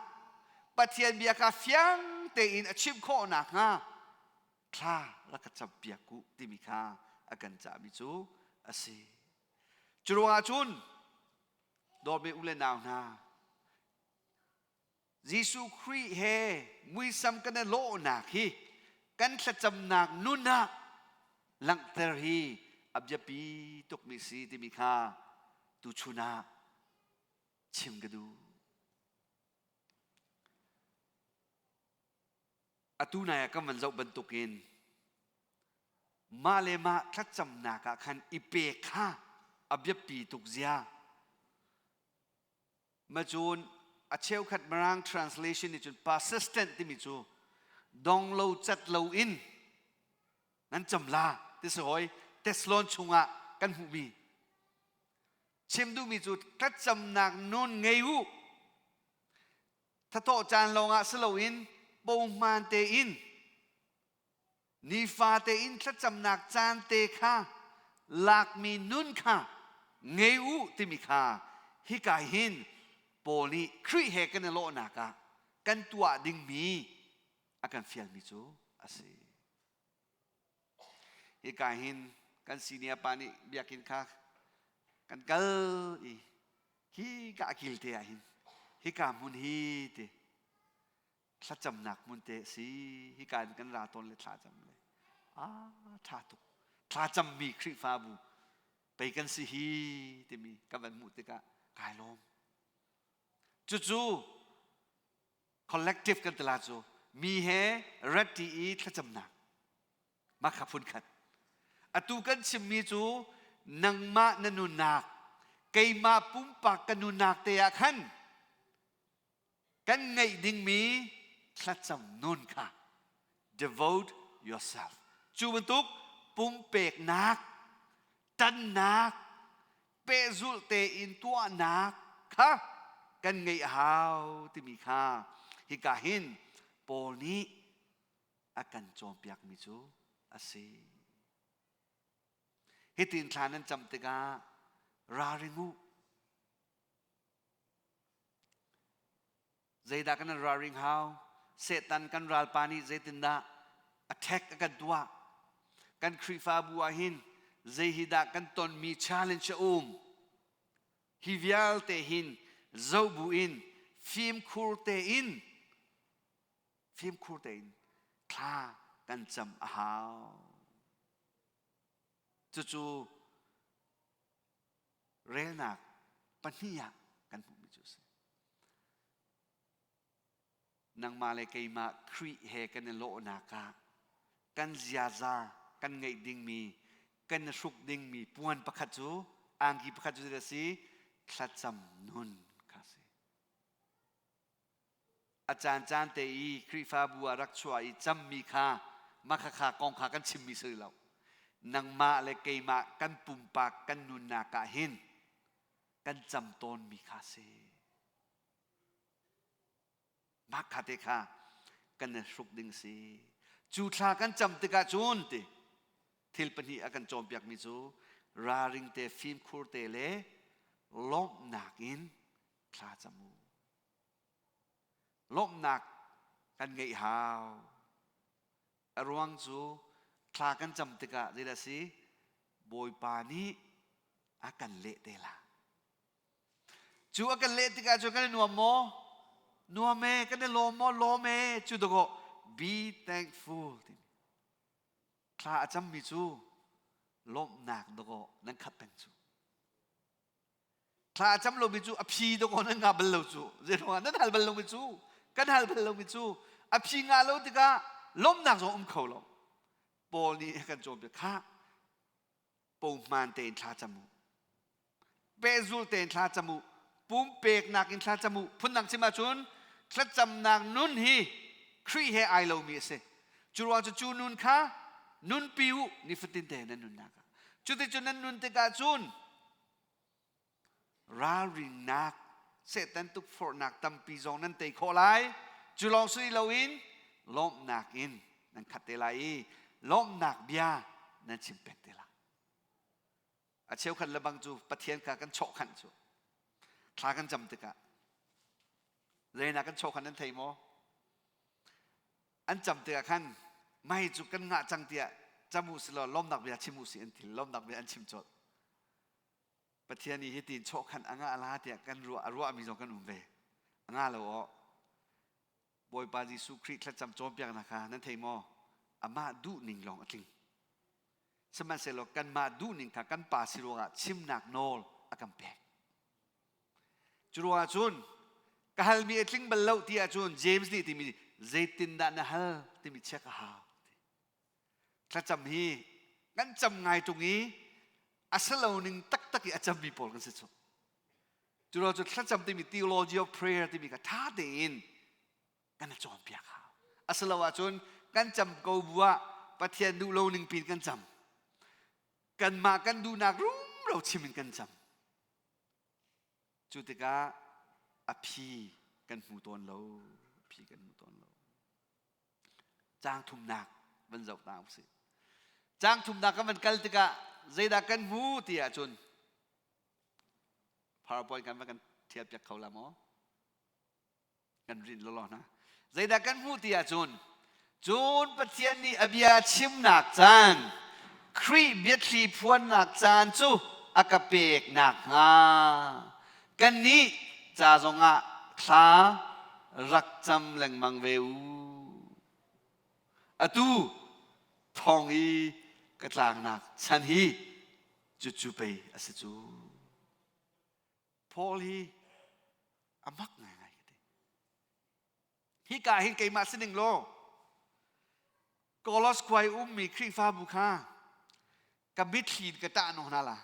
Pathian bia kha fiang tein a chim khawh nakhnga thla rak ka campiak u timi kha a kan cahmi cu a si. Cu ruangah cun Dawtmi u le nau hna, Jesuh Khrih he muisam kan i lawhnak hi kan thlacamnak nun ah langhter hi a biapi tukmi si timi kha tuchun ah chim ka duh. Atu nai ah kan van zoh bantukin mah le mah thlacamnak ah khan i pek kha a biapi tuk zia. Macun a cheukhat Mirang translation nih cun persistent timi cu dong lo cat lo in nan cam la ti si hoi Thessalon chungah kan hmuhmi chim duhmi cu thlacamnak nun ngei u Thatawh caan lawngah si loin pohmaan tein nifa tein thlacamnak caan te kha lakmi nun kha ngei u timi kha hika hin Paul nih Khrih he kan i lawhnak ah kan tuah dingmi a kan fialmi cu a si. Hika hin kan senior pa nih biakinn kha kan kal i hi ka kil te ah hin hika hmun hi te thlacamnak hmun te si hika in kan ra tawn le thlacam le ah tha tuk thlacammi Khrihfabu pei kan si hi timi ka van hmuh tikah kai lawm cucu collective kan tila cu mi he rat i thlacamnak mah kha phunkhat atu kan chimmi cu nangmah na nunnak keimah pumpak ka nunnak te ah khan kan ngeih dingmi thlacam nun kha devote yourself cu bantuk pumpeknak tannak pehzulh tein tuahnak kha kan ngeih a hau timi kha hika hin Paul nih a kan cawnpiakmi cu a si. Hitin thla nan cam tikah ralring u. Zeidah kan ralring hau? Satan kan ralpa nih zeitindah attack a kan tuah? Kan Khrihfabu ah hin zei hi dah kan tonmi challenge a um? Hi vialte hin zoh bu in fimkhur tein fimkhur tein thla kan cam a hau. Cucu Relnak pahnih ah kan hmuhmi cu a si. Nangmah le keimah Khrih he kan i lawhnak ah kan ziaza kan ngeih dingmi kan i hruk dingmi puan pakhat cu angki pakhat cu zeidah a si thlacam nun kha a si. A caancaan te i Khrihfabu ah rak chuah i cammi kha makhakha kong kha kan chimmi si lo. Nangmah le keimah kan pumpak kan nunnak ah hin kan cam tawnmi kha si. Mah kha te kha kan i hruk ding si. Cu thla kan cam tikah cun ti thil pahnih a kan cawnpiakmi cu ralring te fimkhur te le lawmhnak in thla cam u. Lawmhnak kan ngeih hau. A ruang cu thla kan cam tikah zeidah si? Bawipa nih a kan leh te la. Cu a kan leh tikah cun kan i nuam maw? Nuam e, kan i lawm maw? Lawm e. Cu dakaw be thankful timi. Thla a cammi cu lawmhnak dakaw nan khat peng cu. Thla a cam lomi cu a phi dakaw nan ngah bal lo cu. Zeiruangah nan hal bal lomi cu kan hal bal lomi cu a phi ngah lo tikah lawmhnak zong um kho lo. Paul nih a kan cawnpiak khah pohman tein thla cam u. Pehzul tein thla cam u. Pumpeknak in thla cam u. Phundang chim ahcun thlacamnak nun hi Khrih he ai lomi a si. Cu ruang cu cu nun kha nunpi u nifatin te nan nunnak ah. Cuticun nan nun tikah cun ralrinnak Satan tukforhnak tampi zong nan tei khawh lai. Cu lawng si loin lawmhnak in nan khat te lai i lawmhnak bia nan chim peng te lai. A cheukhat lebang cu Pathian kha kan chawhkhanh cu thla kan cam tikah zeinak kan chawhkhanh nan thei maw? An cam tikah khan mai cu kan ngah cang tiah cam u silaw lawmnak bia chim u si an ti lawmnak bia an chim colh. Pathian nih hitin chawhkhanh a ngah la tiah kan ruah a ruahmi zong kan um ve. A ngah lo aw. Bawipa Jesuh Khrih thlacam cawnpiaknak kha nan thei maw? Amah duhning lawng a tling. Sihmanhsehlaw kanmah duhning kha kan Pa si ruangah chimnak nawl a kan pek. Cu ruangah cun ka halmi a tling bal lo ti ahcun James nih timi zeitindah na hal timi check a hau. Thlacam hi kan cam ngai ṭung i a si lo ning taktak i a cammi pawl kan si cu. Cu ruang cu thlacam timi theology of prayer timi kha ṭha tein kan i cawnpiak hau. A si lo ahcun kan cam ko bu ah Pathian duh lo ning pin kan cam. Kanmah kan duhnak rumro chim in kan cam. Cu tikah a phi kan hmu tawn lo. A phi kan hmu tawn lo. Caang thumnak van zoh ta usih. Caang thumnak kan van kal tikah zeidah kan hmu ti ahcun PowerPoint kan va kan thial piak kho la maw? Kan rin lawlaw hna. Zeidah kan hmuh ti ahcun cun Pathian nih a bia chimnak caan Khrih biathli phuannak caan cu a ka pek nakhnga kannih ca zongah thla rak cam lengmang ve u. Atu thong i ka tlaknak chan hi cucu pei a si cu. Paul hi a mak ngaingai ka ti. Hika hin keimah sining law Kolos khua i ummi Khrihfabu kha ka mitthli in ka ṭah nawn hna la.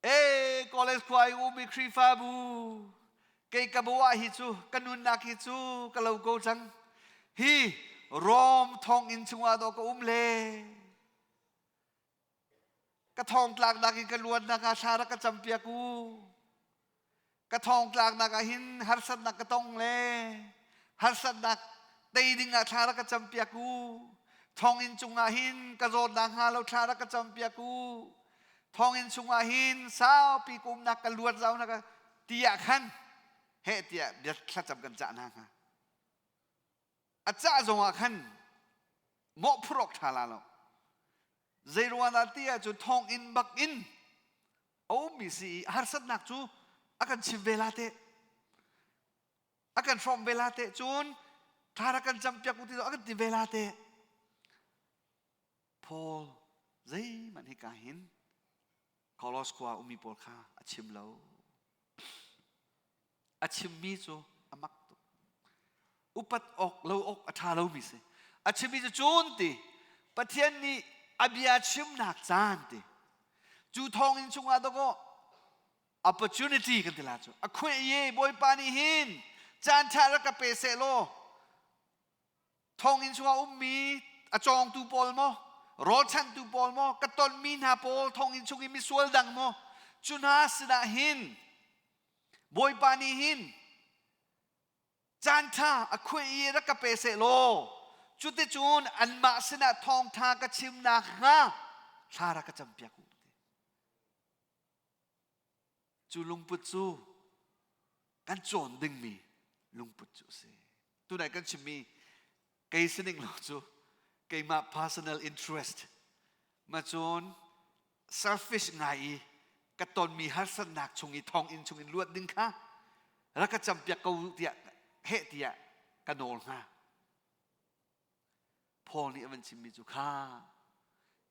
Ee, Kolos khua i ummi Khrihfabu kei ka bawah hi cu ka nunnak hi cu ka lo ko cang. Hi Rom thonginn chungah dawh ka um le Ka thongtlaknak in ka luatnak ah thla rak ka campiak u. Ka thongtlaknak ah hin harsatnak ka tong le harsatnak tei ding ah thla rak ka campiak u. Thonginn cungah hin ka zawtnak hnga lo thla rak ka campiak u. Thonginn chungah hin saupi ka umnak ka luat zau na ka ti ah khan heh tiah bia thlacam kan cah hna hnga. A cah zongah khan mawhphurh awk ṭha la lo. Zeiruang dah ti ahcun thonginn bak in a ummi si i harsatnak cu a kan chim ve la teh. A kan hrawm ve la teh. Cun thla rak kan campiak u ti a kan ti ve la teh. Paul zeihmanh hika hin Kolos khua ummi pawl kha a chim lo. A chimmi cu a mak tuk. Upat awk lo awk a ṭha lomi si. A chimmi cu cun ti Pathian nih a bia chimnak caan ti. Cu thawnginn chungah dawkaw opportunity kan ti la cu. A khueh ye Bawipa nih hin caan ṭha rak ka pe seh law thonginn chungah ummi a cawngtu pawl maw rawlchanhtu pawl maw ka tonmi hna pawl thonginn chung i misual dang maw cu hna sinah hin Bawipa nih hin caan ṭha a khuai i rak ka pe seh law cuticun anmah sinah thawngṭha ka chim nakhnga thla rak ka campiak u. Cu lungput cu kan cawn dingmi lungput cu a si. Tunai kan chimmi kei sining lo cu keimah personal interest ma cun selfish ngai i ka tonmi harsatnak chung i thonginn chung in luat ding kha rak ka campiak ko tiah heh tiah ka nawl hnga. Paul nih a van chimmi cu kha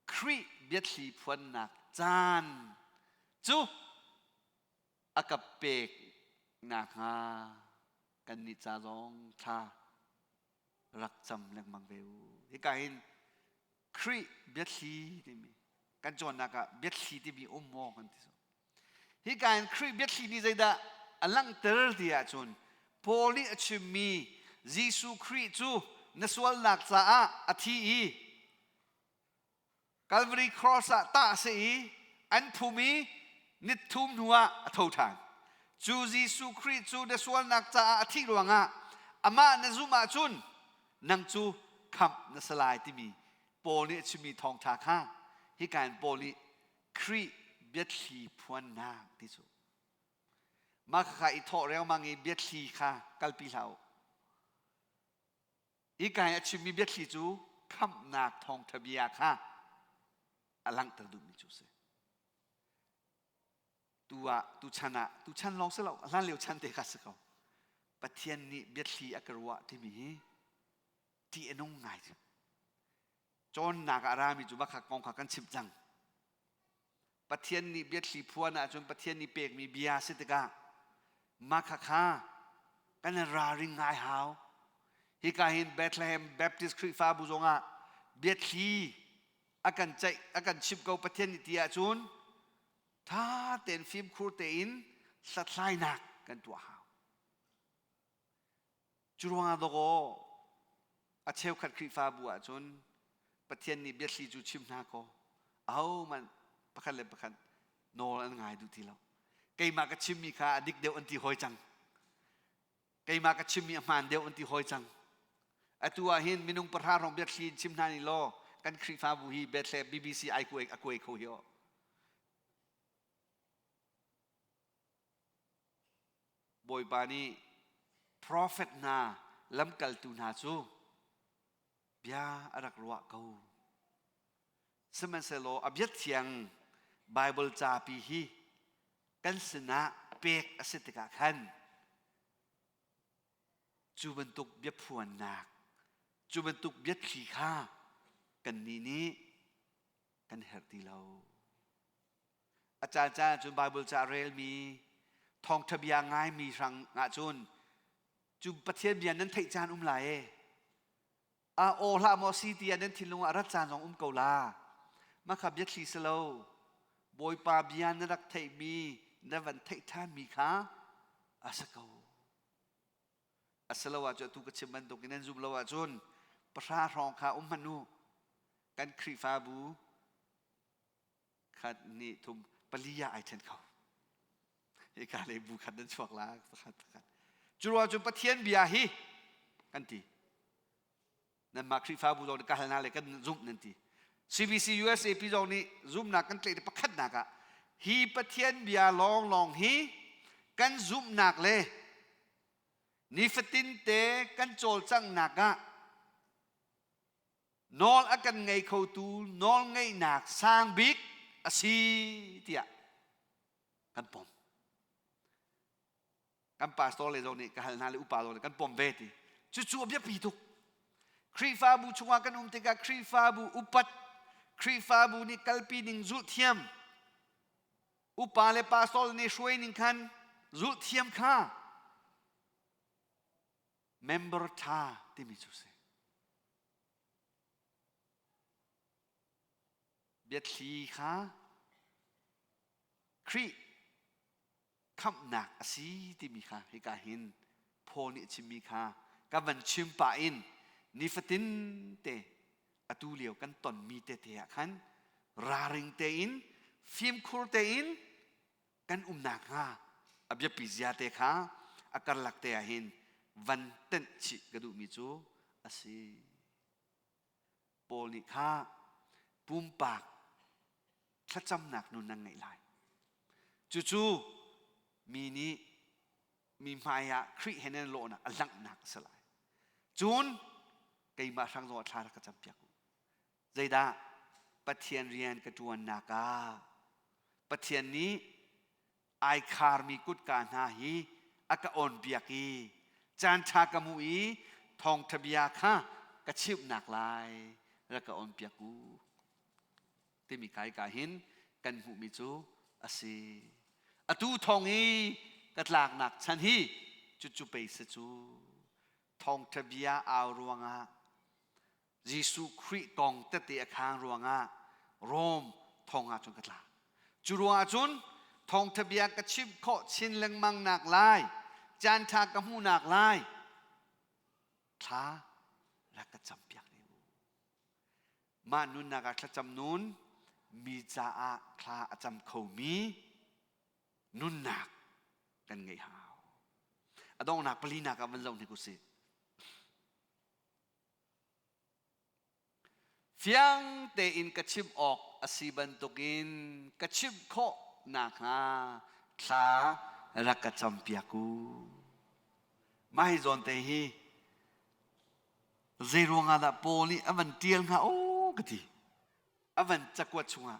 Khrih biathli phuannak caan cu a ka pek nakhnga kannih ca zong thla rak cam lengmang ve u. Hika hin Khrih biathli timi kan cawnnak ah biathli timi um maw kan ti. Hika in Khrih biathli nih zeidah a langhter ti ahcun Paul nih a chimmi Jesuh Khrih cu na sualnak caah a thi i Calvary cross ah tah a si i an phum i nithum hnuah a tho ṭhan. Cu Jesuh Khrih cu na sualnak caah a thih ruangah amah na zumh ahcun nang cu khamh na si lai timi Paul nih a chimmi thawngṭha kha hika in Paul nih Khrih biathli phuannak ti cu mah kha i thawh riangmang i biathli kha kalpi hlah u. Hika i a chimmi biathli cu khamhnak thawngṭha bia kha a langhter duhmi cu a si. Tu ah tuchan ah tuchan lawng si lo a hlan lio chan te kha si ko. Pathian nih biathli a ka ruah timi hi ṭih a nung ngai cu. Cawnnak ah a rami cu bakha kong kha kan chimh cang. Pathian nih biathli phuan ahcun Pathian nih pekmi bia si tikah mah kha kha kan i ralring ngai hau. Hika hin Bethlehem Baptist Khrihfabu zongah biathli a kan ceih a kan chimh ko Pathian nih ti ahcun tha tein fimkhur tein hlathlainak kan tuah hau. Cu ruangah dawkaw a cheukhat Khrihfabu ahcun Pathian nih biathli cu chim hna kaw ahohmanh pakhat le pakhat nawl an ngai duh ti lo. Keimah ka chimmi kha a dik deuh an ti hawi cang. Keimah ka chimmi a hmaan deuh an ti hawi cang. Atu ah hin minung pahra hrawng biathli in chim hna nih law kan Khrihfabu hi Bethlehem BBC ai kuai a kuai kho hi aw. Bawipa nih profet hna lamkaltu hna cu bia a rak ruah ko. Sihmanhsehlaw a biathiang Baibal capi hi kan sinah pek a si tikah khan cu bantuk biaphuannak, cu bantuk biathli kha kannih nih kan herh ti lo. A caan caan ahcun Baibal ca a relmi, thawngṭha bia ngaimi hrang ahcun cu Pathian bia nan theih caan um lai e. A aw hlah maw si tiah nan thinlung ah rat caan zong um ko la. Mah kha biathli si lo. Bawipa bia na rak theihmi, na van theih ṭhanmi kha a si ko. A si lo ahcun atu ka chim bantukin nan zum lo ahcun pahra hrawng kha um hmanh u. Kan Khrihfabu khat hnih thum pali ah ai ṭhen kho hika lei bu khat nan chuak la pakhat pakhat cu ruang cun Pathian bia hi kan ti nanmah Khrihfabu zong nih ka hal hna le kan zumh nan ti CBC USAP zong nih zumhnak kan tlaih pakhatnak ah hi Pathian bia lawnglawng hi kan zumhnak le nifatin te kan cawlcanghnak ah Nawl a kan ngei khotu nawlngeihnak sang bik a si tiah kan pom. Kan pastor le zong nih ka hal hna le upa zong nih kan pom ve ti. Cucu a biapi tuk. Khrihfabu chungah kan um tikah Khrihfabu upat, Khrihfabu nih kalpi ning zulh thiam. Upa le pastor nih hruai ning khan zulh thiam kha member ṭha timi cu si. Biathli kha Khrih khamhnak a si timi kha hika hin Paul nih a chimmi kha ka van chim pah in nifatin te atu lio kan tonmi tete ah khan raring tein fimkhur tein kan umnak hnga a biapi zia te kha a karlak te ah hin van tenh chih ka duhmi cu a si. Paul nih kha pumpak thlacamnak nun nan ngeih lai. Cucu mi nih mi hmai ah Khrih he nan lawhnak a langhnak a si lai. Cun keimah hrang zong ah thla rak ka campiak u. Zeidah Pathian rian ka ṭuannak ah Pathian nih ai kharmi kutka hna hi a ka awnpiak i caan ṭha ka hmuh i thawngṭha bia kha ka chimhnak lai rak ka awnpiak u timi kai ka hin kan hmuhmi cu a si. Atu thong i ka tlaknak chan hi cucu pei si cu thawngṭha bia au ruangah Jesuh Khrih kong tette a khang ruangah Rom thong ah cun ka tla. Cu ruangah cun thawngṭha bia ka chim khawh chin lengmang nak lai, caan ṭha ka hmuhnak lai, thla rak ka campiak ne u. Mah nunnak ah thlacam nun mi caah thla a cam khomi nunnak kan ngeih hau. A donghnak palinak ah van zoh hnik usih. Fiang tein ka chim awk a si bantukin ka chimh khawh nakhnga thla rak ka campiak u. Mah hi zawn te hi zei ruangah dah Paul nih a van ṭial hnga aw ka ti. A van cakuat chungah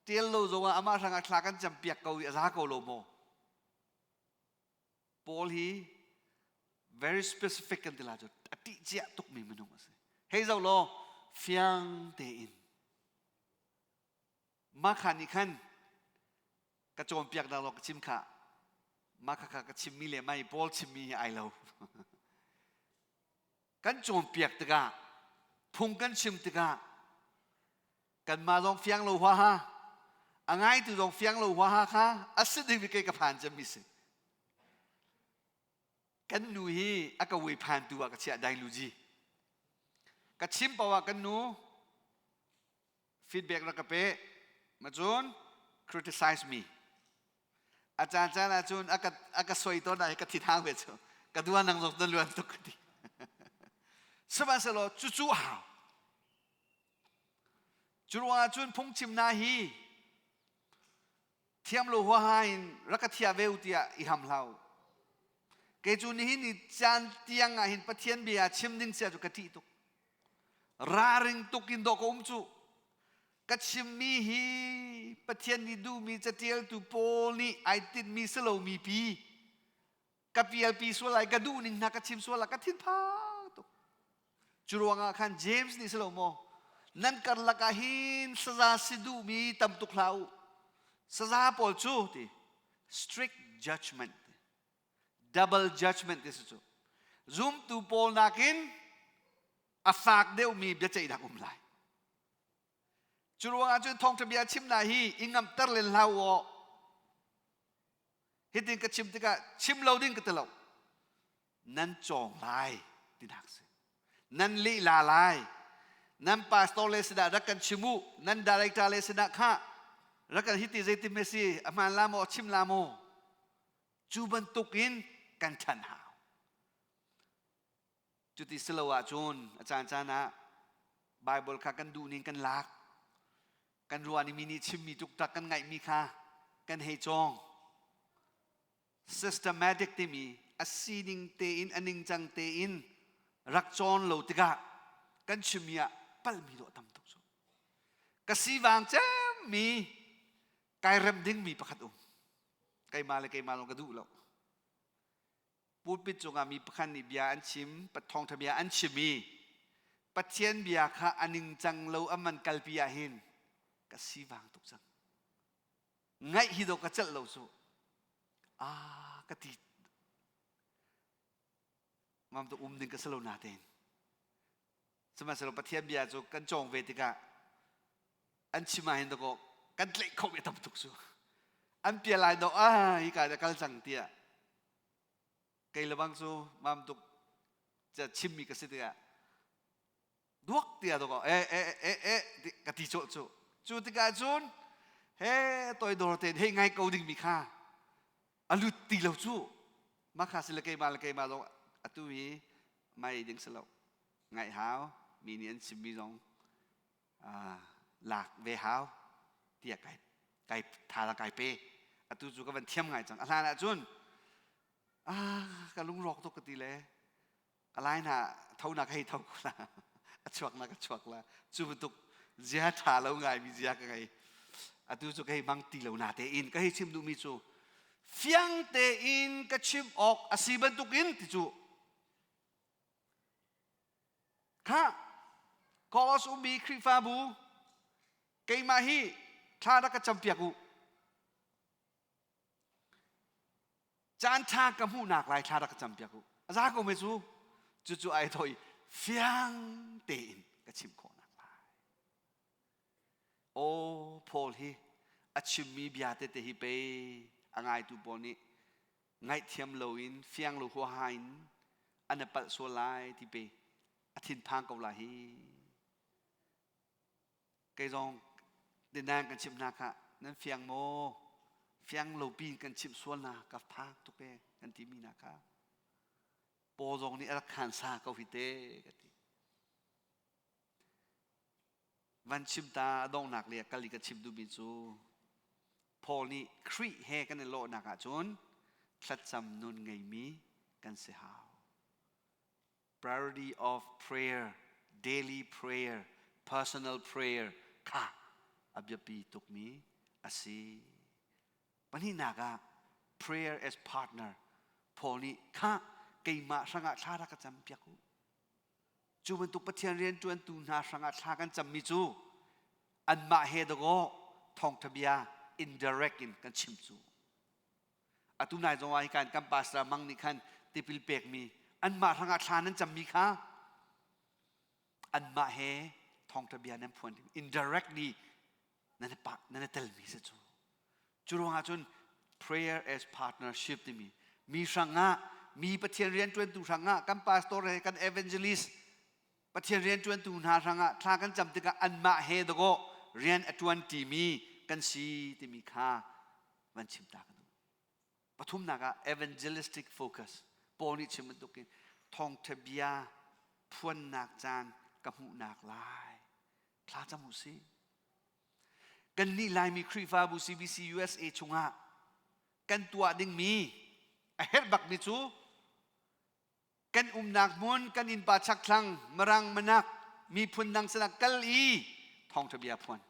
ṭial lo zongah amah hrangah thla kan campiak ko i a za ko lo maw? Paul hi very specific kan ti la cu a ṭih cia tukmi minung a si. Hei zoh law fiang tein mah kha nih khan ka cawnpiak dah law ka chim kha mah kha kha ka chimmi le mai Paul chimmi hi ai lo. Kan cawnpiak tikah phung kan chim tikah kanmah zong fiang lo huaha a ngaitu zong fiang lo huaha kha a si ding kei ka phan cemmi si kan nu hi a ka wei phantu ah ka chiah dai luji ka chim paoh ah kan nu feedback rak ka pe ma cun criticize me a caan caan ah cun a ka soi tawn ah ka thithang ve cu ka dua nang zong na luan tuk ka ti sihmanhsehlaw cucu hau Cu ruangah cun phungchimnak hi thiam lo huaha in rak ka thiah ve u tiah i ham hlah u. Kei cu nihin ni caan tiang ah hin Pathian bia chim ding sia cu ka ṭih tuk. Raring tuk in dawh ka um cu. Ka chimmi hi Pathian nih duhmi catialtu Paul nih ai tinhmi si lomi pi ka pialpi sual lai ka duh ning hna ka chim sual lai ka thinphang tuk cu ruangah khan James nih si lo maw nan karlak ah hin saza si duhmi tam tuk hlah u saza pawl cu ti strict judgment double judgment ti si cu zumtu pawl nakin a fak deuhmi biaceihnak um lai cu ruangah cun thawngṭha bia chimnak hi i ngamhter len hlah u aw Hitin ka chim tikah chim lo ding ka ti lo. Nan cawng lai tinak si. Nan lihla lai. Nan pastor le sinah rak kan chim u. Nan director le sinah kha rak kan hiti zeiti me si a hmaan la maw chim la maw cu bantuk in kan ṭhan hau. Cuti si lo ahcun a caan caan ah Bible kha kan duh ning kan lak. Kan ruah mi nih chimmi tuktak kan ngaihmi kha kan hei cawng. Systematic timi a sining tein a ningcang tein rak cawn lo tikah kan chimmi ah palmi dawh tam tuk cu. Ka sivang cemmi kai rem dingmi pakhat um. Keimah le keimah lawng ka duh lo. Pulpit cungah mi pakhat nih bia an chim, thawngṭha bia an chim i Pathian bia kha a ningcang lo an van kalpi ahhin ka sivang tuk cang. Ngaih hi do ka celh lo cu. Ah ka ti mam tu um ding ka si lo na tein. Sihmanhsehlaw Pathian bia cu kan cawng ve tikah an chim ah hin dakaw kan tlaih kho ve tam tuk cu. An pia lai do ah hi ka kal cang tiah kei lebang cu mam tuk chimmi ka si tikah duak tiah dakaw e e e e ka ti cawh cu. Cu tikah cun he toidor tein hei ngai ko dingmi kha a lut ti lo cu. Mah kha si le keimah le keimah zong atu hi mai ding si lo. Ngaih hau, mi nih an chimmi zong lak ve hau tiah kai kai tha la kai pe. Atu cu ka van thiam ngai cang. A hlan ahcun ah ka lungrawk tuk ka ti le ka lai na tho na ka hei tho ko la a chuak na ka chuak la cu bantuk zia ṭha lo ngai mi zia ka ngei atu cu ka hei mang ti lo na tein ka hei chim duhmi cu fiang tein ka chim awk a si bantukin ti cu kha Kolos ummi Khrihfabu keimah hi thla rak ka campiak u Caan ṭha ka hmuhnak lai thla rak ka campiak u. A za ko me cu. Cucu ai thawh i fiang tein ka chim khawhnak lai. Aw Paul hi a chimmi bia tete hi pei a ngaitu pawl nih ngaihthiam loin fiang lo huaha in an i palh sual lai ti pe a thinphang ko lai hi. Kei zong tinan kan chimh hna kha nan fiang maw? Fiang lo pi kan chimh sual na ka phak tuk e kan timi na kha. Paw zong nih a rak khan sa ko hi te ka ti. Van chim ta a donghnak le kal i ka chim duhmi cu Paul nih Khrih he kan i lawhnak ahcun thlacam nun ngeimi kan si hau. Priority of prayer, daily prayer, personal prayer kha a biapi tukmi a si. Pahnihnak ah prayer as partner Paul nih kha keimah hrangah thla rak ka campiak u. Cu bantuk Pathian rianṭuantu hna hrangah thla kan cammi cu anmah he dakaw thawngṭha bia indirect in kan chim cu. Atu nai zong ah hikan kan pastor Mang nih khan tipil pekmi anmah hrangah thla nan cammi kha anmah he thawngṭha bia nan phuan indirectly nan pa nan i telmi si cu. Cu ruangah cun prayer as partnership timi mi hrangah mi Pathian rianṭuantu hrangah kan pastor he kan evangelist Pathian rianṭuantu hna hrangah thla kan cam tikah anmah he dakaw rian a ṭuan ṭimi kan si timi kha van chim ta ka duh. Pathumnak ah evangelistic focus Paul nih chim bantukin thawngṭha bia phuannak caan ka hmuhnak lai thla cam u sih. Kannih Laimi Khrihfabu CBC USA chungah kan tuah dingmi a herh bakmi cu kan umnak hmun kan innpa chakthlang Mirang Manak miphun dang sinah kal i thawngṭha bia phuan.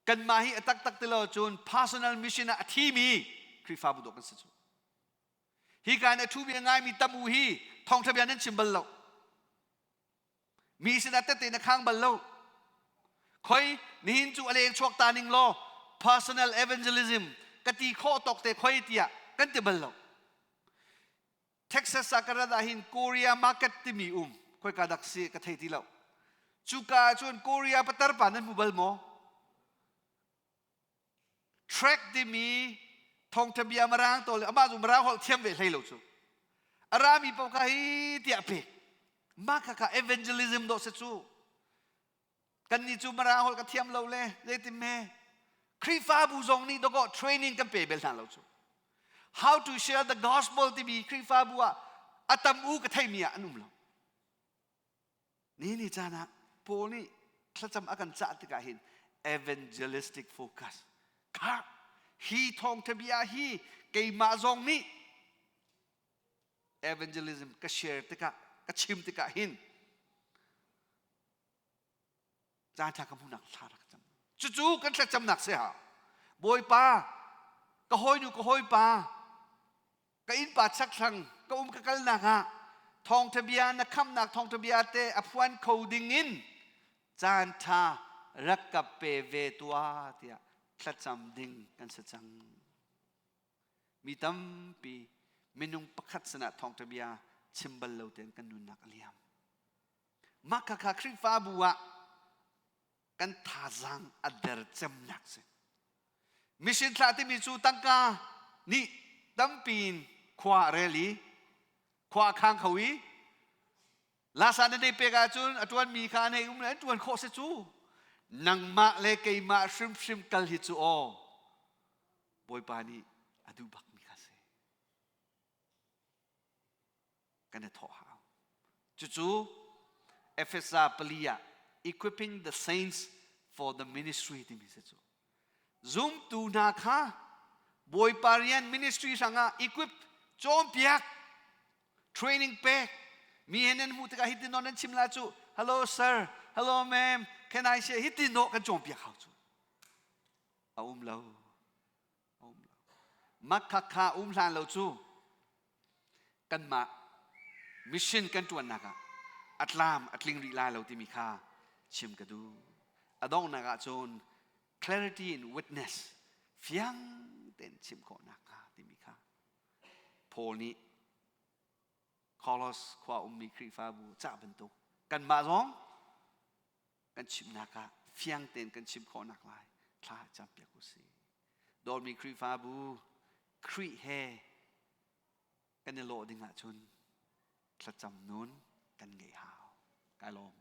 Kanmah hi a taktak ti lo cun personal mission ah a thimi Khrihfabu dawh kan si cu. Hi ka in a ṭhu bia ngaimi tam u hi thawngṭha bia nan chim bal lo. Mi sinah tette na khang bal lo. Khoi nihin cu a leng chuak ta ning law personal evangelism ka ti khawh tawk te khoi tiah kan ti bal lo. Texas ah ka rat ahhin Korea market timi um khoi ka dak si ka thei ti lo. Cuka ah cun Korea patar pa nan hmu bal maw? Track timi thawngtha bia marang to le amah cu marang holh thiam ve hlei lo cu. A rami paoh kha hi tiah pek. Mah kha kha evangelism dawh si cu. Kannih cu marang holh ka thiam lo le zeitin me. Khrihfabu zong nih dawkaw training kan pe bel hna lo cu. How to share the gospel timi Khrihfabu ah a tam u ka theimi ah an um lo. Ni ni caan ah Paul nih thlacam a kan cah tikah hin evangelistic focus kha hi thawngtha bia hi keimah zong nih evangelism ka share tikah ka chim tikah hin caan ṭha ka hmuhnak thla rak cam cucu kan thlacamnak si ha Bawipa ka hawinu ka hawipa ka innpa chakthlang ka um ka kalnak ah thawngṭha bia na khamnak thawngṭha bia te a phuan kho ding in caan ṭha rak ka pe ve tuah tiah Thlacam ding kan si cang. Mi tampi minung pakhat sinah thawngṭha bia chim bal lo tein kan nunnak a liam. Mah khakha Khrihfabu ah kan thazaang a der cemnak si. Mission thlah timi cu tangka nih tampi in khua a rel i khua a khang kho i lasa na nei pek ahcun a ṭuanmi kha an hei um le an ṭuan khawh si cu. Nangmah le keimah hrimhrim kal hi cu aw Bawipa nih a duh bakmi kha si. Kan i thawh hau. Cucu Efesa pali ah equipping the saints for the ministry timi si cu. Zumtu hna kha Bawipa rian ministry hrangah equip cawnpiak training pek mi he nan hmuh tikah hitin non nan chim la cu hello sir hello ma'am can I say hitin no kan cawnpiak hau cu a um lo a um lo makhakha um hlan lo cu kanmah mission kan ṭuannak ah a tlam a tling rih lai lo timi kha chim ka duh. A donghnak ah cun clarity in witness fiang tein chim khawhnak kha timi kha Paul nih Kolos khua ummi Khrihfabu cah bantuk kanmah zong kan chimnak ah fiang tein kan chim khawhnak lai thla campiak u sih. Dawtmi Khrihfabu Khrih he kan i lawh ding ahcun thlacam nun kan ngeih hau. Kai lawm.